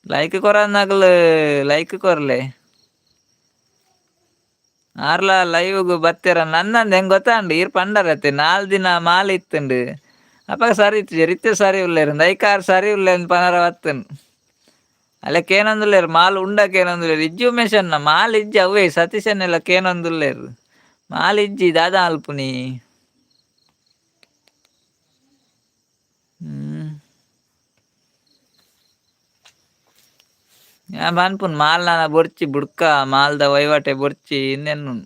Like ಕೊರನ್ನಾಗಲು like ಕೊರ್ಲೆ. ಆರ್ಲ ಲೈವ್ಗ್ ಬತ್ತೆರ ನನ್ನಂದು ಹೆಂಗೆ ಗೊತ್ತಾಂಡು ಈರ್ ಪಂಡರತ್ತೆ 4 ದಿನ ಮಾಲ್ ಇತ್ತುಂಡು. ಅಪ್ಪಗ ಸರಿ ಇತ್ತು ಇತ್ತೆ ಸರಿ ಉಲ್ಲೇರು ಐಕಾರ್ ಸರಿ ಉಲ್ಲೇನ್ ಪನರ ಬತ್ತನ್. ಅಲ್ಲ ಕೇನೊಂದುಲ್ಲೇರು ಮಾಲ್ ಉಂಡ ಕೇನೊಂದುಲ್ಲೇರು ಇಜ್ಜಿ ಉಮೇಶನ್ನ ಮಾಲ್ ಇಜ್ಜಿ ಅವೇ ಸತೀಶನ್ನೆಲ್ಲ ಕೇನೊಂದುಲ್ಲೇರು ಮಾಲ್ ಇಜ್ಜಿ ದಾದಾ ಅಲ್ಪುನಿ. ಯಾನ್ ಪನ್ಪುನ್ ಮಾಲ್ ನನ ಬೊರ್ಚಿ ಬುಡ್ಕ ಮಾಲ್ದ ವಹಿವಾಟೆ ಬೊರ್ಚಿ ಇಂದೆನ್ನುನ್.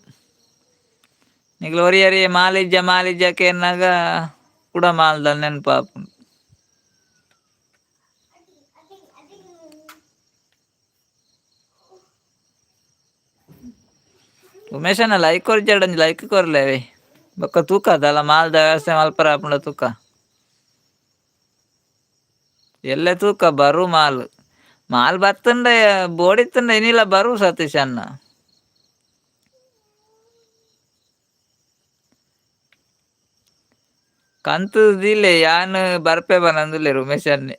ನಿಕ್ಲು ಒರಿಯರಿ ಮಾಲಿಜ್ಜ ಮಾಲಿಜ್ಜ ಕೇನ್ನಗ ಕುಡ ಮಾಲ್ದ ನೆನಪಾಪುಂಡು. ಉಮೇಶನ ಲೈಕ್ ಕೊರ್ಜಾಡ ಒಂಜಿ ಲೈಕ್ ಕೊರ್ಲೆವೆ ಬೊಕ್ಕ ತೂಕ ದಾಲ ಮಾಲ್ದ ವ್ಯವಸ್ಥೆ ಮಲ್ಪರ ಆಪುಂಡ ತೂಕ. ಎಲ್ಲೆ ತೂಕ ಬರು ಮಾಲ್ ಮಾಲ್ ಬತ್ತುಂಡ ಬೋಡಿತ್ತುಂಡ ಇನಿಲ ಬರು ಸತೀಶ್ ಅಣ್ಣ. ಕಂತು ದಿಲೆ ಯಾನ್ ಬರ್ಪೆ ಬನಂದುಲ್ಲೆರ್ ಉಮೇಶ್ ಅಣ್ಣೆ.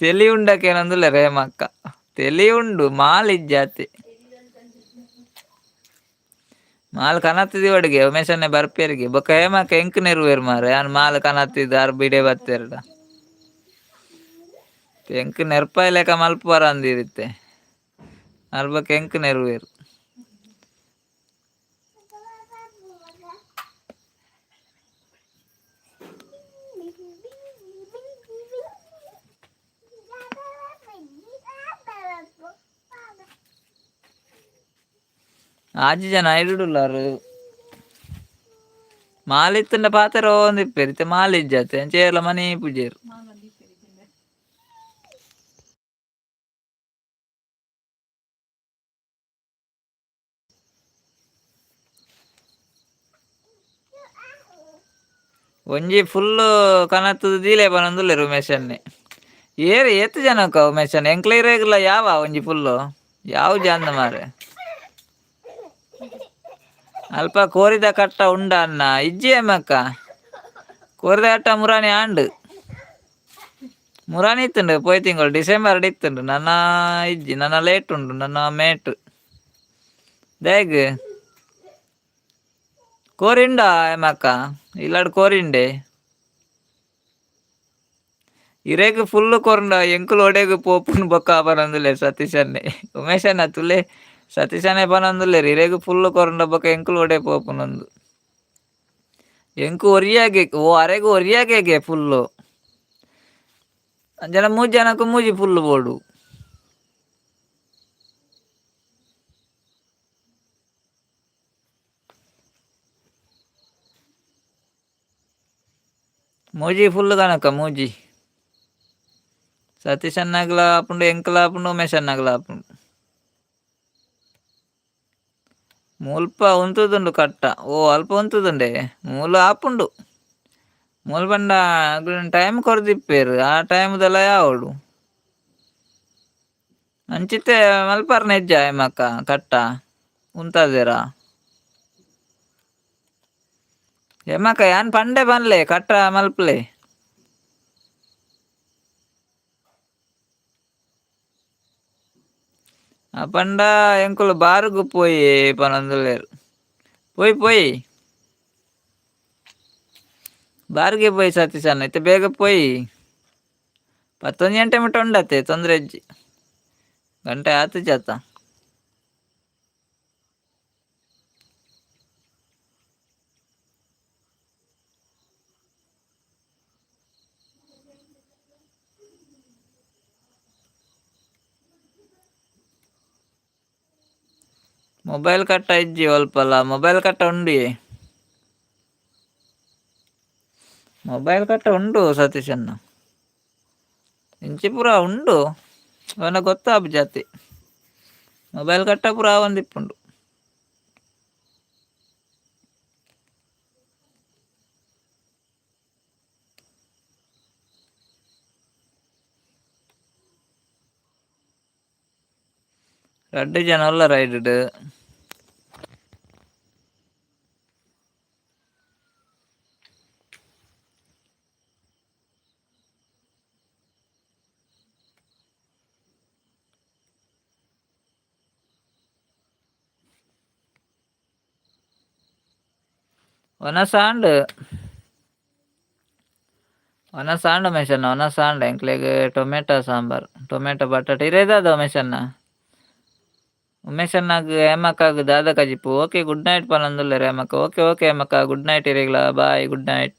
ತೆಲಿ ಉಂಡಕೇನಂದುಲ್ಲೆರ್ ಹೇಮಕ್ಕ ತೆಲಿ ಉಂಡು ಮಾಲ್ ಇಜ್ಜಾತೆ. ಮಾಲ್ ಕನತ್ ದಿವಡ್ಗೆ ಉಮೇಶ್ ಅಣ್ಣೆ ಬರ್ಪೆರ್ಗೆ ಬೊಕ್ಕ ಹೇಮಕ್ಕ ಎಂಕ್ ನೆರುವೆರ್ ಮಾರ್ರೆ ಯಾನ್ ಮಾಲ್ ಕನತ್ತಿದ್ ಆರ್ ಬಿಡೆ ಬತ್ತೆರ್ಡ. ಎಂಕ್ ನೆರ್ಪಾಯಿ ಲೆಕ ಮಲ್ಪುವರ ಅಂದಿರಿತ್ತೆ ಆರ್ ಬೊಕ್ಕ ಎಂಕ್ ನೆರುವೆರ್. ಆಜಿ ಜನ ಐಡುಡುಲ್ಲಾರು ಮಾಲ್ ಇತ್ತುಂಡ ಪಾತೆರ ಒಂದಿಪ್ಪೆರ್ ಇತ್ತೆ ಮಾಲ್ ಇಜ್ಜಾತೆ ಅಂಚ ಮನಿ ಪೂಜೆರ್. ಮಾಲ್ ಬಂದಿಪ್ಪೆರ್. ಒಂಜಿ ಫುಲ್ ಕನತ್ತದ ದೀಲೆ ಪನೊಂದುಲ್ಲೆರ್ ಉಮೇಶ್ ಅಣ್ಣೆ. ಏರ್ ಏತ್ ಜನಕ್ಕ ಉಮೇಶ್ ಅಣ್ಣೆ ಎಂಕ್ಲ ಇರೆಗ್ಲ ಯಾವ ಒಂಜಿ ಫುಲ್ಲು ಯಾವ ಜಾಂದ ಮಾರ್ರೆ. ಅಲ್ಪ ಕೋರಿದ ಕಟ್ಟ ಉಂಡ ಅಣ್ಣ ಇಜ್ಜಿ ಅಮ್ಮಕ್ಕ ಕೋರಿದ ಕಟ್ಟ ಮುರಾಣಿ ಆಂಡ್ ಮುರಾಣಿ ಇತ್ತುಂಡು ಪೋಯಿ ತಿಂಗಳು ಡಿಸೆಂಬರ್ ಇತ್ತುಂಡು ನನ್ನ ಇಜ್ಜಿ ನನ್ನ ಲೇಟ್ ಉಂಡು ನನ್ನ ಮೇಟ್ ದಾಯೆಗ್ ಕೋರಿಂಡ ಹೇಮಕ್ಕ ಇಲ್ಲಡ್ ಕೋರಿಂಡೆ ಇರೆಗ್ ಫುಲ್ ಕೊರ್ಂಡ ಎಂಕುಲು ಒಡೆಗ್ ಪೋಪುನು ಬೊಕ್ಕ ಪನೊಂದುಲ್ಲೆರ್ ಸತೀಶ್ ಅಣ್ಣೆ ಉಮೇಶ್ ಅಣ್ಣ ತುಲೆ ಸತೀಶ್ ಅಣ್ಣೆ ಪನೊಂದುಲ್ಲೆರ್ ಇರೆಗ್ ಫುಲ್ ಕೊರ್ಂಡ ಬೊಕ್ಕ ಎಂಕುಲು ಒಡೆ ಪೋಪುನಂದು. ಎಂಕು ಒರಿಯಾಗೆ ಓ ಅರೆಗ್ ಒರಿಯಾಗೆ ಫುಲ್ಲು ಅಂಚನ ಮೂಜಿ ಜನಕ್ ಮೂಜಿ ಫುಲ್ಲು ಬೋಡು. ಮೂಜಿ ಫುಲ್ಲು ಕನಕ ಮೂಜಿ. ಸತೀಶ್ ಅಣ್ಣಗ್ಲ ಆಪುಂಡು ಎಂಕ್ಲ ಆಪುಂಡು ಉಮೇಶ್ ಅಣ್ಣಗ್ಲ ಆಪುಂಡು. ಮುಲ್ಪ ಉಂತುದುಂಡು ಕಟ್ಟ ಓ ಅಲ್ಪ ಉಂತುದುಂಡೆ ಮೂಲು ಆಪುಂಡು. ಮೂಲು ಪಂಡ ಟೈಮ್ ಕೊರ್ದಿಪ್ಪೆರ್ ಆ ಟೈಮ್ದೆಲ್ಲ ಯಾವೊಡು. ಅಂಚಿತ್ತೆ ಮಲ್ಪರ್ನ ಇಜ್ಜ ಹೇಮಕ್ಕ ಕಟ್ಟ ಉಂತಾದೆರಾ. ಹೇಮಕ್ಕ ಯಾನ್ ಪಂಡೆ ಪನ್ಲೆ ಕಟ್ಟ ಮಲ್ಪಲೆ. ಆ ಪಂಡ ಎಂಕುಲು ಬಾರುಗು ಪೋಯಿ ಪನೊಂದುಲ್ಲೆರ್ ಪೋಯಿ ಪೋಯಿ. ಬಾರ್ಗೆ ಪೋಯಿ ಸತೀಶ್ ಅಣ್ಣ ಇತ್ತೆ ಬೇಗ ಪೋಯಿ. 11 ಗಂಟೆ ಮುಟ್ಟ ಉಂಡತ್ತೆ ತೊಂದರೆ ಇಜ್ಜಿ. ಗಂಟೆ ಆತಿಜತ್ತ. ಮೊಬೈಲ್ ಕಟ್ಟ ಇಜ್ಜಿ ಒಲ್ಪಲ ಮೊಬೈಲ್ ಕಟ್ಟ ಉಂಡು ಮೊಬೈಲ್ ಕಟ್ಟ ಉಂಡು ಸತೀಶ್ ಅಣ್ಣ. ಇಂಚಿ ಪೂರ ಉಂಡು ಅವನ ಗೊತ್ತಾಪು ಜಾತಿ ಮೊಬೈಲ್ ಕಟ್ಟ ಪೂರ ಆವೊಂದಿಪ್ಪುಂಡು. ರಡ್ಡ್ ಜನ ಉಲ್ಲೆರ್ ಐಡ್. ಒನಸಾಂಡ್ ಒನಸಾಂಡ್ ಉಮೇಶಣ್ಣ, ಒನಸಾಂಡ್. ಎಂಕ್ಲೆಗ್ ಟೊಮೆಟೊ ಸಾಂಬಾರ್, ಟೊಮೆಟೊ ಬಟಾಟೆ. ಇರೇದಾದ ಉಮೇಶಣ್ಣ? ಉಮೇಶಣ್ಣಗ್ ಹೇಮಕ್ಕಾಗ್ ದಾದ ಕಜಿಪು? ಓಕೆ, ಗುಡ್ ನೈಟ್ ಪನೊಂದುಲ್ಲೆರ್ Hemakka. Okay okay Hemakka, good night ಇರೆಗ್ಲ. Bye, good night.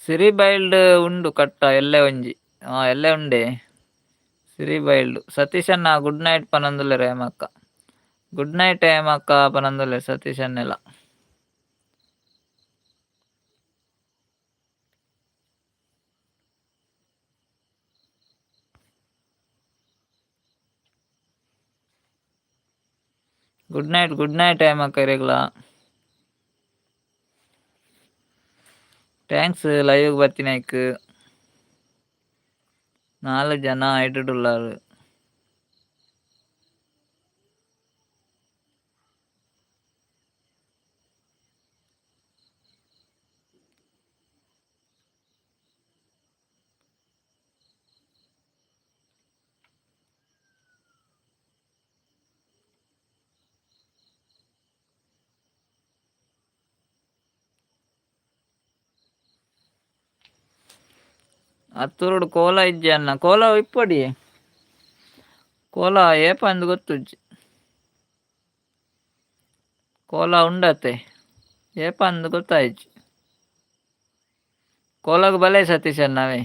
ಸಿರಿ ಬೈಲ್ಡ್ ಉಂಡು ಕಟ್ಟ ಎಲ್ಲೆ ಒಂಜಿ. ಎಲ್ಲೆ ಉಂಡೆ ಸಿರಿ ಬೈಲ್ಡ್. ಸತೀಶಣ್ಣ ಗುಡ್ ನೈಟ್ ಪನೊಂದುಲ್ಲೆರ್ ಹೇಮಕ್ಕ. ಗುಡ್ ನೈಟ್ ಹೇಮಕ್ಕ ಪನೊಂದುಲ್ಲೆರ್ ಸತೀಶಣ್ಣೆಲ. Good night, good night Hemakka ಇರೆಗ್ಲ. Thanks live ಬತ್ತಿನೈಕ್. ನಾಲ್ ಜನ ಐಟುಡುಲ್ಲಾರ್. ಅತ್ತೂರುಡು ಕೋಲ ಇಜ್ಜಿ ಅಣ್ಣ. ಕೋಲ ಇಪ್ಪೊಡಿ, ಕೋಲ ಏಪ ಅಂದ್ ಗೊತ್ತುಜ್ಜಿ. ಕೋಲ ಉಂಡತೆ, ಏಪ ಅಂದ್ ಗೊತ್ತಾಯ್ಜಿ. ಕೋಲಗ್ ಬಲೆ ಸತೀಶ್ ಅಣ್ಣವೇ.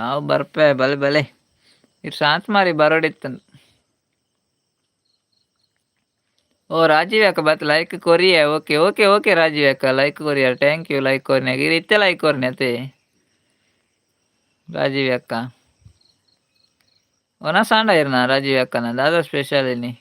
ಆವು ಬರ್ಪೆ, ಬಲೆ ಬಲೆ. ಇರ್ ಸಾಂತ್ ಮಾರಿ ಬರೋಡಿತ್ತನ್. ಓ ರಾಜೀವ್ ಅಕ್ಕ ಬತ್ ಲೈಕ್ ಕೊರಿಯೆ. ಓಕೆ ಓಕೆ ಓಕೆ ರಾಜೀವ್ ಅಕ್ಕ, ಲೈಕ್ ಕೊರಿಯರ್, thank you. Like ಕೊರ್ನೆ ಇರ್ ಇತ್ತೆ ಲೈಕ್ ಕೊರ್ನೆ ಅತೆ ರಾಜೀವ್ ಅಕ್ಕ. ಒನಸಾಂಡ ಇರ್ನ ರಾಜೀವ್ ಅಕ್ಕನ ದಾದಾ ಸ್ಪೆಷಲ್ ಇನಿ?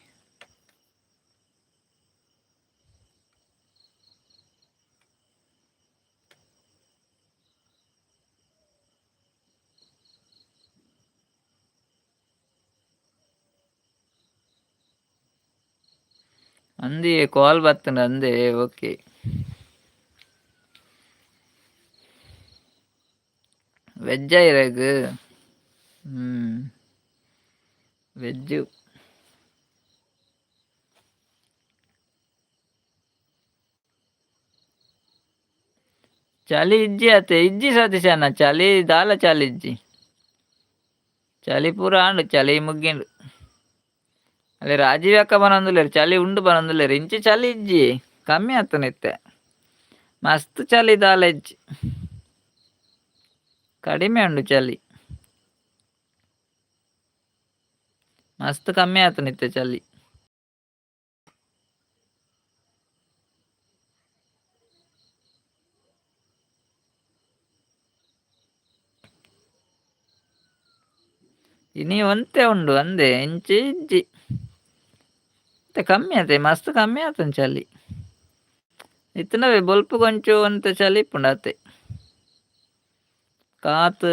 ಅಂದಿ ಕಾಲ್ ಬತ್ತಂಡ ಅಂದೆ. ಓಕೆ, ವೆಜ್ಜಾ ಇರೆಗ್? ವೆಜ್. ಚಳಿ ಇಜ್ಜಿ ಅತ್ತೆ? ಇಜ್ಜಿ ಸತೀಶಣ್ಣ, ಚಳಿ ದಾಲ ಚಳಿ ಇಜ್ಜಿ. ಚಳಿ ಪೂರ ಆಂಡ್, ಚಳಿ ಮುಗ್ಗಿಂಡು. ಅಲ್ಲಿ ರಾಜೀವ್ ಅಕ್ಕ ಬನೊಂದುಲ್ಲೆರ್, ಚಳಿ ಉಂಡು ಬನೊಂದುಲ್ಲೆರ್. ಇಂಚಿ ಚಳಿ ಇಜ್ಜಿ, ಕಮ್ಮಿ ಆತನ ಇತ್ತೆ. ಮಸ್ತ್ ಚಳಿ ದಾಲ ಇಜ್ಜಿ, ಕಡಿಮೆ ಉಂಡು ಚಳಿ, ಮಸ್ತ್ ಕಮ್ಮಿ ಆತನ ಇತ್ತೆ ಚಳಿ. ಇನಿ ಒಂತೆ ಉಂಡು ಅಂದೆ, ಇಂಚಿ ಇಜ್ಜಿ. ಇತ್ತೆ ಕಮ್ಮಿ ಆತೆ, ಮಸ್ತ್ ಕಮ್ಮಿ ಆತನ ಚಳಿ. ಇತ್ತನವೇ ಬೊಲ್ಪು ಕೊಂಚು ಒಂತೆ ಚಳಿ ಇಪ್ಪುಂಡು ಅತೆ. ಕಾತ್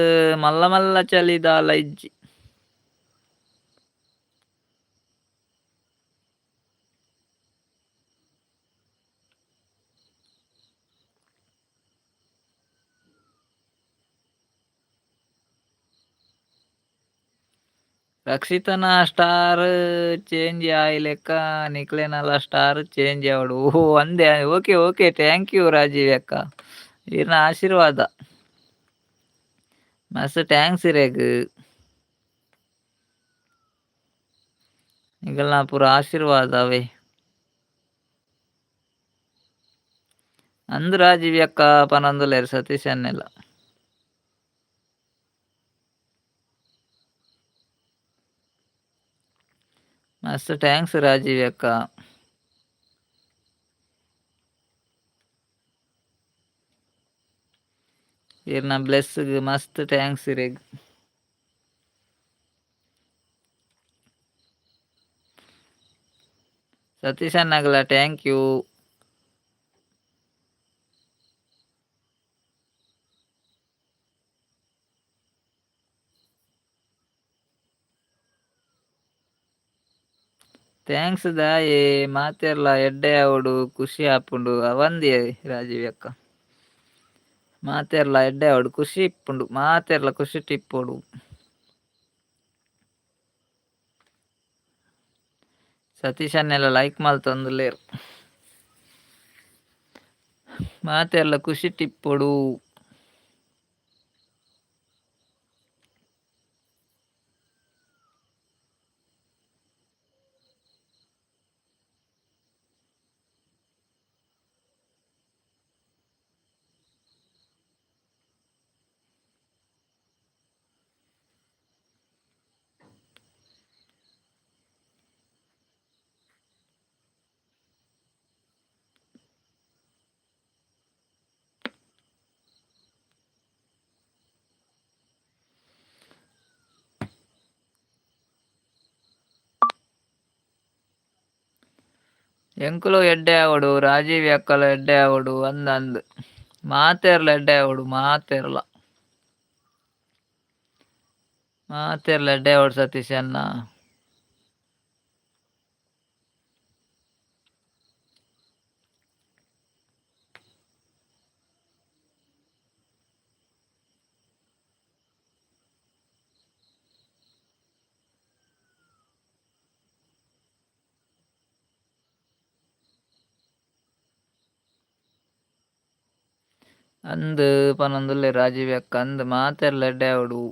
ಮಲ್ಲ ಮಲ್ಲ ಚಳಿ ದಾಲ ಇಜ್ಜಿ. ರಕ್ಷಿತನ ಸ್ಟಾರ್ ಚೇಂಜ್ ಆಯಿ ಲೆಕ್ಕ ನಿಕ್ಲೆನಲ ಸ್ಟಾರ್ ಚೇಂಜ್ ಆವಡು. ಓಹೋ ಅಂದೆ. Okay okay, thank you Rajiv ಅಕ್ಕ, ಈರ್ನ ಆಶೀರ್ವಾದ. ಮಸ್ತ್ thanks ಇರೆಗ್, ನಿಗಲ್ನ ಪೂರ ಆಶೀರ್ವಾದ ಅವೇ. ಅಂದ್ ರಾಜೀವ್ ಅಕ್ಕ ಪನೊಂದುಲ್ಲೆರ್ ಸತೀಶ್ ಅನ್ನೆಲ್ಲ. ಮಸ್ತ್ thanks Rajiv ಅಕ್ಕ. ಈರ್ನ ಬ್ಲೆಸ್ಗ್ ಮಸ್ತ್ thanks ಇರೆಗ್. Satish ಅಣ್ಣಗ್ಲ thank you. Thanks ದಾಯೆ ಮಾತೆರ್ಲ ಎಡ್ಡೆ ಆವೊಡು ಖುಷಿ ಆಪುಂಡು ಅವಂದಿ ರಾಜೀವ್ ಅಕ್ಕ. ಮಾತೆರ್ಲ ಎಡ್ಡೆ ಆವೊಡು ಖುಷಿ ಇಪ್ಪುಂಡು ಮಾತೆರ್ಲ ಖುಷಿ ಇಪ್ಪೊಡು. ಸತೀಶ್ ಅನ್ನೆಲ್ಲ ಲೈಕ್ ಮಲ್ತೊಂದುಲ್ಲೆರ್. ಮಾತೆರ್ಲ ಖುಷಿ ಇಪ್ಪೊಡು. ಎಂಕುಲು ಎಡ್ಡೆ ಆವೊಡು ರಾಜೀವ್ ಅಕ್ಕಲ ಎಡ್ಡೆ ಆವೊಡು ಅಂದ್ ಅಂದ್ ಮಾತೆರ್ಲ ಎಡ್ಡೆ ಆವೊಡು ಮಾತೆರ್ಲ ಮಾತೆರ್ಲ ಎಡ್ಡೆ ಆವೊಡು ಸತೀಶ್ ಅಣ್ಣ. ಅಂದ್ ಪನೊಂದುಲ್ಲೆ ರಾಜೀವ್ ಅಕ್ಕ ಅಂದ್ ಮಾತೆರ್ಲ ಎಡ್ಡೆ ಆವೊಡು.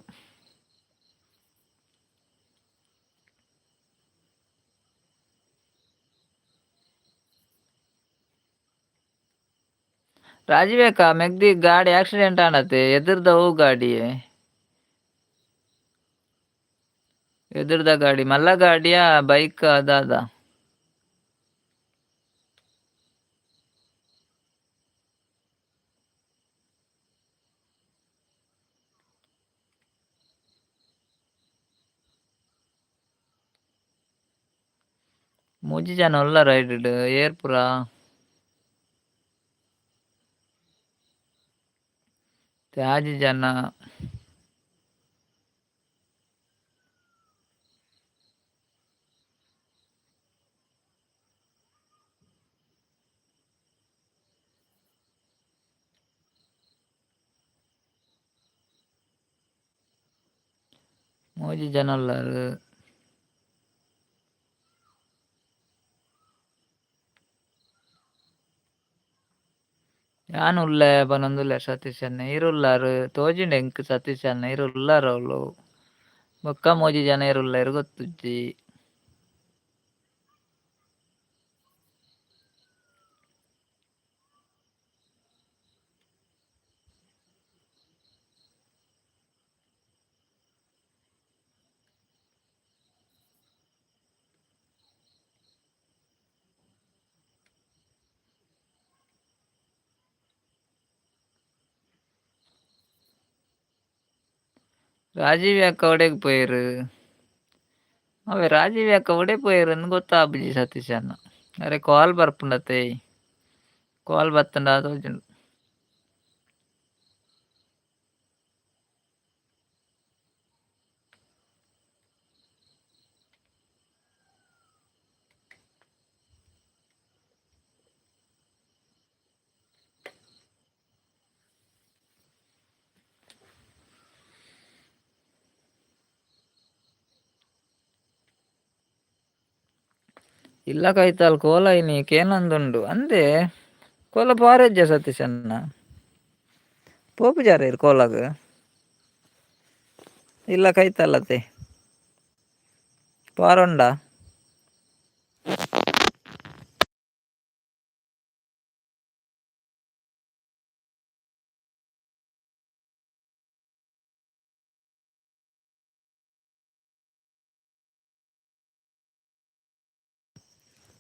ರಾಜೀವ್ ಅಕ್ಕ ಮೆಗ್ದಿ ಗಾಡಿ ಆಕ್ಸಿಡೆಂಟ್ ಆಂಡತೆ ಎದುರ್ದ ಒವು ಗಾಡಿ ಎದುರ್ದ ಗಾಡಿ ಮಲ್ಲ ಗಾಡಿಯಾ ಬೈಕ್ ದಾದ. ಮೂಜಿ ಜನ ಉಲ್ಲ ರೈಡ್ ಏರ್ ಪೂರ. ತ್ಯಾಜಿ ಜನ. ಮೂಜಿ ಜನ ಉಲ್ಲರ್. ಯಾನ್ ಉಲ್ಲೆ ಪನೊಂದುಲ್ಲೆ ಸತೀಶ್ ಅಣ್ಣೆ ಇರ್ ಉಲ್ಲರ್ ತೋಜಿಂಡ್ ಎಂಕ್ ಸತೀಶ್ ಅಣ್ಣೆ ಇರ್ ಉಲ್ಲರ್ ಅವ್ಲು ಬೊಕ್ಕ ಮೂಜಿ ಜನ ಏರ್ ಉಲ್ಲೆರ್ ಗೊತ್ತುಜ್ಜಿ. ರಾಜೀವ್ ಅಕ್ಕ ಒಡೆಗ್ ಪೋಯೆರ್ ಅವೇ ರಾಜೀವ್ ಅಕ್ಕ ಒಡೆ ಪೋಯೆರ್ ಅಂದ್ ಗೊತ್ತಾಪುಜಿ ಸತೀಶ್ ಅಣ್ಣ. ಅರೆ ಕಾಲ್ ಬರ್ಪುಂಡತೆ ಕಾಲ್ ಬತ್ತುಂಡ ತೋಜುಂಡು. ಇಲ್ಲ ಕೈತಲ್ ಕೋಲ ಇನಿ ಕೇನೊಂದುಂಡು ಅಂದೆ ಕೋಲ ಪಾರೆಜ್ಜ ಸತೀಶ್ ಅಣ್ಣ ಪೋಪುಜಾರ ಇರ್ ಕೋಲಾಗ್ ಇಲ್ಲ ಕೈತಲ್ಲತೆ ಪಾರೊಂಡ.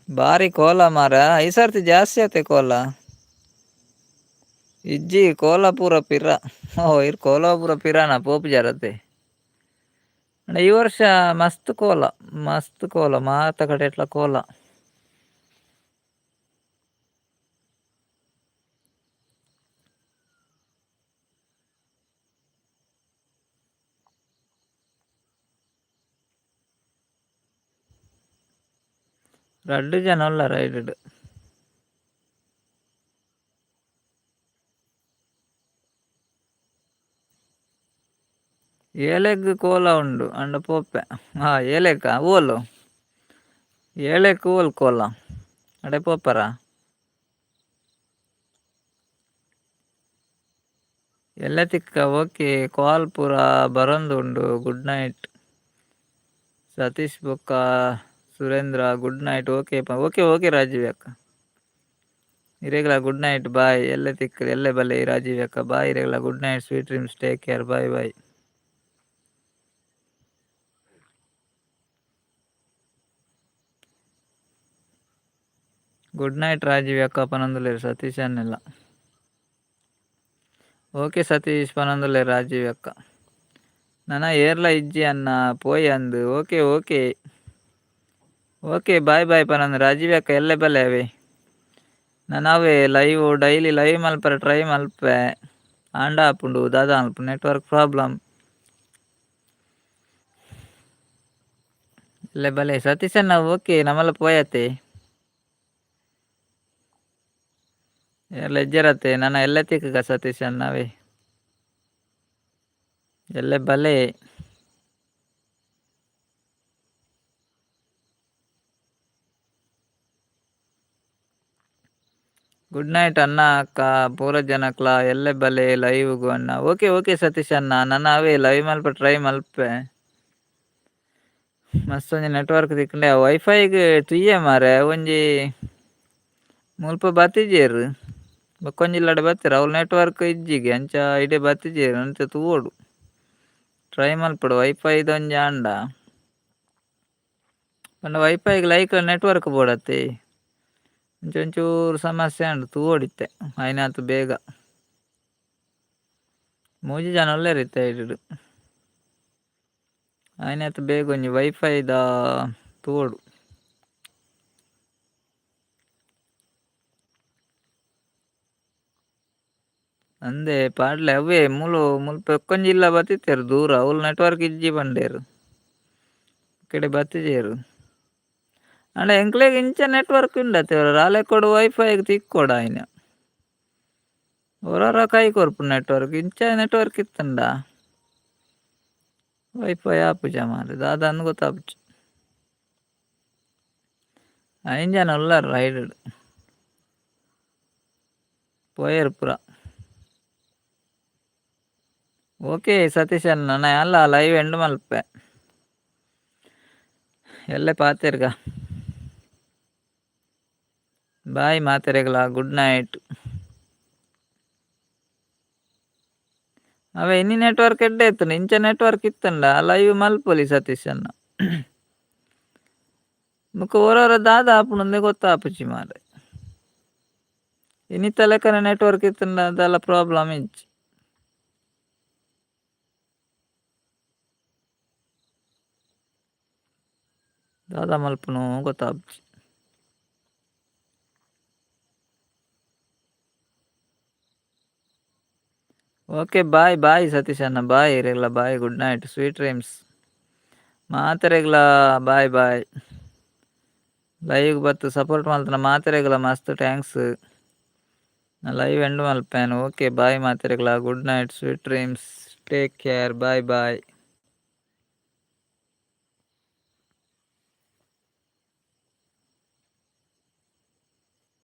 ಬಾರಿ ಕೋಲ ಮಾರ ಈ ಸರ್ತಿ ಜಾಸ್ತಿ ಆತೆ ಕೋಲ. ಇಜ್ಜಿ ಕೋಲ ಪೂರ ಪಿರ. ಓ ಇರ್ ಕೋಲ ಪೂರ ಪಿರಾನ ಪೋಪುಜಾರತೆ. ಈ ವರ್ಷ ಮಸ್ತ್ ಕೋಲ ಮಸ್ತ್ ಕೋಲ ಮಾತ ಕಡೆಟ್ಲ ಕೋಲ. ರಡ್ಡ್ ಜನ ಉಲ್ಲೆರ್ ಐಟುಡು. ಏಲೆಗ್ ಕೋಲ ಉಂಡು ಅಂಡ ಪೋಪೆ. ಹಾ ಏಲೆಕ ಓಲು ಏಳೆಕ್ ಓಲ್ ಕೋಲ ಅಡೆ ಪೋಪರಾ? ಎಲ್ಲೆ ತಿಕ್ಕ ಓಕೆ ಕಾಲ್ ಪೂರ ಬರೊಂದು ಉಂಡು ಗುಡ್ ನೈಟ್. ಸತೀಶ್ ಬೊಕ್ಕ Surendra good night okay okay okay Rajiv ಅಕ್ಕ. ಇರೆಗ್ಲ ಗುಡ್ ನೈಟ್ ಬಾಯ್. ಎಲ್ಲೆ ತಿಕ್ ಎಲ್ಲೆ ಬಲೆ ರಾಜೀವ್ ಅಕ್ಕ boy. ಇರೆಗ್ಲ good night, sweet dreams, take care, bye bye. Good night Rajiv ಅಕ್ಕ ಪನೊಂದುಲ್ಲೆರ್ ಸತೀಶ್ ಅನ್ನೆಲ್ಲ. ಓಕೆ ಸತೀಶ್ ಪನೊಂದುಲ್ಲೆರ್ ರಾಜೀವ್ ಅಕ್ಕ. ನನ ಏರ್ಲ ಇಜ್ಜಿ ಅನ್ನ ಪೋಯಿ ಅಂದ್. Okay okay okay bye bye ಪನೊಂದು ರಾಜೀವ್ ಅಕ್ಕ. ಎಲ್ಲೆ ಬಲೆ ಅವೇ. ನನ ಅವೇ live daily live ಮಲ್ಪರೆ ಟ್ರೈ ಮಲ್ಪೆ ಆಂಡ ಆಪುಂಡು ದಾದ ಮಲ್ಪು ನೆಟ್ವರ್ಕ್ ಪ್ರಾಬ್ಲಮ್. ಎಲ್ಲೆ ಬಲೆ ಸತೀಶ್ ಅಣ್ಣ. ಓಕೆ ನಮಲ ಪೋಯತೆ. ಏರ್ಲ ಇಜ್ಜರತೆ ನನ ಎಲ್ಲೆ ತಿಕ್ಕುಗ ಸತೀಶ್ ಅಣ್ಣವೇ. ಎಲ್ಲೆ ಬಲೆ. ಗುಡ್ ನೈಟ್ ಅಣ್ಣ ಅಕ್ಕ ಪೂರ ಜನಕ್ಲ ಎಲ್ಲೆ ಬಲೆ ಲೈವ್ಗು ಅಣ್ಣ. ಓಕೆ ಓಕೆ ಸತೀಶ್ ಅಣ್ಣ. ನನ ಅವೇ ಲೈವ್ ಮಲ್ಪ ಟ್ರೈ ಮಲ್ಪೆ. ಮಸ್ತ್ ಒಂಜಿ ನೆಟ್ವರ್ಕ್ ತಿಕ್ಕಂಡೆ ವೈಫೈಗ್ ತೂಯೆ ಮಾರೆ. ಒಂಜಿ ಮುಲ್ಪ ಬತ್ತಿಜೆರ್ ಬೊಕ್ಕೊಂಜಿ ಇಲ್ಲಡೆ ಬತ್ತೆರ್ ಅವ್ಲು ನೆಟ್ವರ್ಕ್ ಇಜ್ಜಿಗೆ ಅಂಚ ಇಡೆ ಬತ್ತಿಜೆರ್ ಅಂಚ ತೂವೊಡು ಟ್ರೈ ಮಲ್ಪೊಡು ವೈಫೈದ ಒಂಜಿ ಆಂಡ ಪಂಡ ವೈಫೈಗ್ ಲೈಕ್ ನೆಟ್ವರ್ಕ್ ಬೋಡತ್ತೆ. ಅಂಚ ಒಂಚೂರು ಸಮಸ್ಯೆ ಆಂಡ್ ತೂವೊಡಿತ್ತೆ ಆಯ್ನಾತ್ ಬೇಗ. ಮೂಜಿ ಜನ ಉಲ್ಲೆರ್ ಇತ್ತೆ ಐಟುಡು. ಆಯ್ನಾತ್ ಬೇಗ ಒಂಜಿ ವೈಫೈದ ತೂವೊಡು. ಅಂದೆ ಪಾಡ್ಲೆ ಅವ್ವೇ ಮೂಲು ಮುಲ್ಪ ಬೊಕ್ಕೊಂಜಿ ಇಲ್ಲ ಬತ್ತಿತ್ತೆರ್ ದೂರ ಅವ್ಲು ನೆಟ್ವರ್ಕ್ ಇಜ್ಜಿ ಪಂಡೆರ್. ಇಕಡೆ ಬತ್ತಿಜೆರ್. ಆಂಡ ಎಂಕ್ಲೆಗ್ ಇಂಚ ನೆಟ್ವರ್ಕ್ ಉಂಡತೆ ರಾಲೆಕೊಡು ವೈಫೈಗ್ ತಿಕ್ಕೊಡು ಆಯ್ನ. ಒರೊರ ಕೈ ಕೊರ್ಪುಂಡು ನೆಟ್ವರ್ಕ್ ಇಂಚ ನೆಟ್ವರ್ಕ್ ಇತ್ತುಂಡ ವೈಫೈ ಆಪುಜ ಮಾರ್ರೆ ದಾದಾಂದ್ ಗೊತ್ತಾಪುಜಿ. ಐನ್ ಜನ ಉಲ್ಲೆರ್ ರೈಡ್ ಪೋಯೆರ್ ಪೂರ. ಓಕೆ ಸತೀಶ್ ಅಣ್ಣ ನಾ ಯಾನ್ಲ ಲೈವ್ ಎಂಡ್ ಮಲ್ಪೆ. ಎಲ್ಲೆ ಪಾತೆರ್ಗ. ಬಾಯ್ ಮಾತೆರೆಗ್ಲ ಗುಡ್ ನೈಟ್. ಅವೇ ಇನಿ ನೆಟ್ವರ್ಕ್ ಎಡ್ಡೆ ಇತ್ತುಂಡು ಇಂಚ ನೆಟ್ವರ್ಕ್ ಇತ್ತುಂಡ ಲೈವ್ ಮಲ್ಪೊಲಿ ಸತೀಶ್ ಅಣ್ಣ. ಬೊಕ ಒರೊರ ದಾದ ಆಪುಂಡುಂದೇ ಗೊತ್ತಾಪುಜಿ ಮಾರ್ರೆ. ಇನಿತ ಲೆಕ್ಕನೆ ನೆಟ್ವರ್ಕ್ ಇತ್ತುಂಡ ದಾಲ ಪ್ರಾಬ್ಲಮ್ ಇಜ್ಜಿ. ದಾದ ಮಲ್ಪುನು ಗೊತ್ತಾಪುಜಿ. ಓಕೆ ಬಾಯ್ ಬಾಯ್ ಸತೀಶ್ ಅಣ್ಣ ಬಾಯ್ ಇರೆಗ್ಲ bye good night sweet dreams. ಮಾತೆರೆಗ್ಲ ಬಾಯ್ ಬಾಯ್. ಲೈವ್ ಬತ್ತ್ ಸಪೋರ್ಟ್ ಮಲ್ತನ ಮಾತೆರೆಗ್ಲ ಮಸ್ತ್ thanks. Live end ಮಲ್ಪೇನ್ okay bye ಮಾತೆರೆಗ್ಲ good night sweet dreams take care bye bye.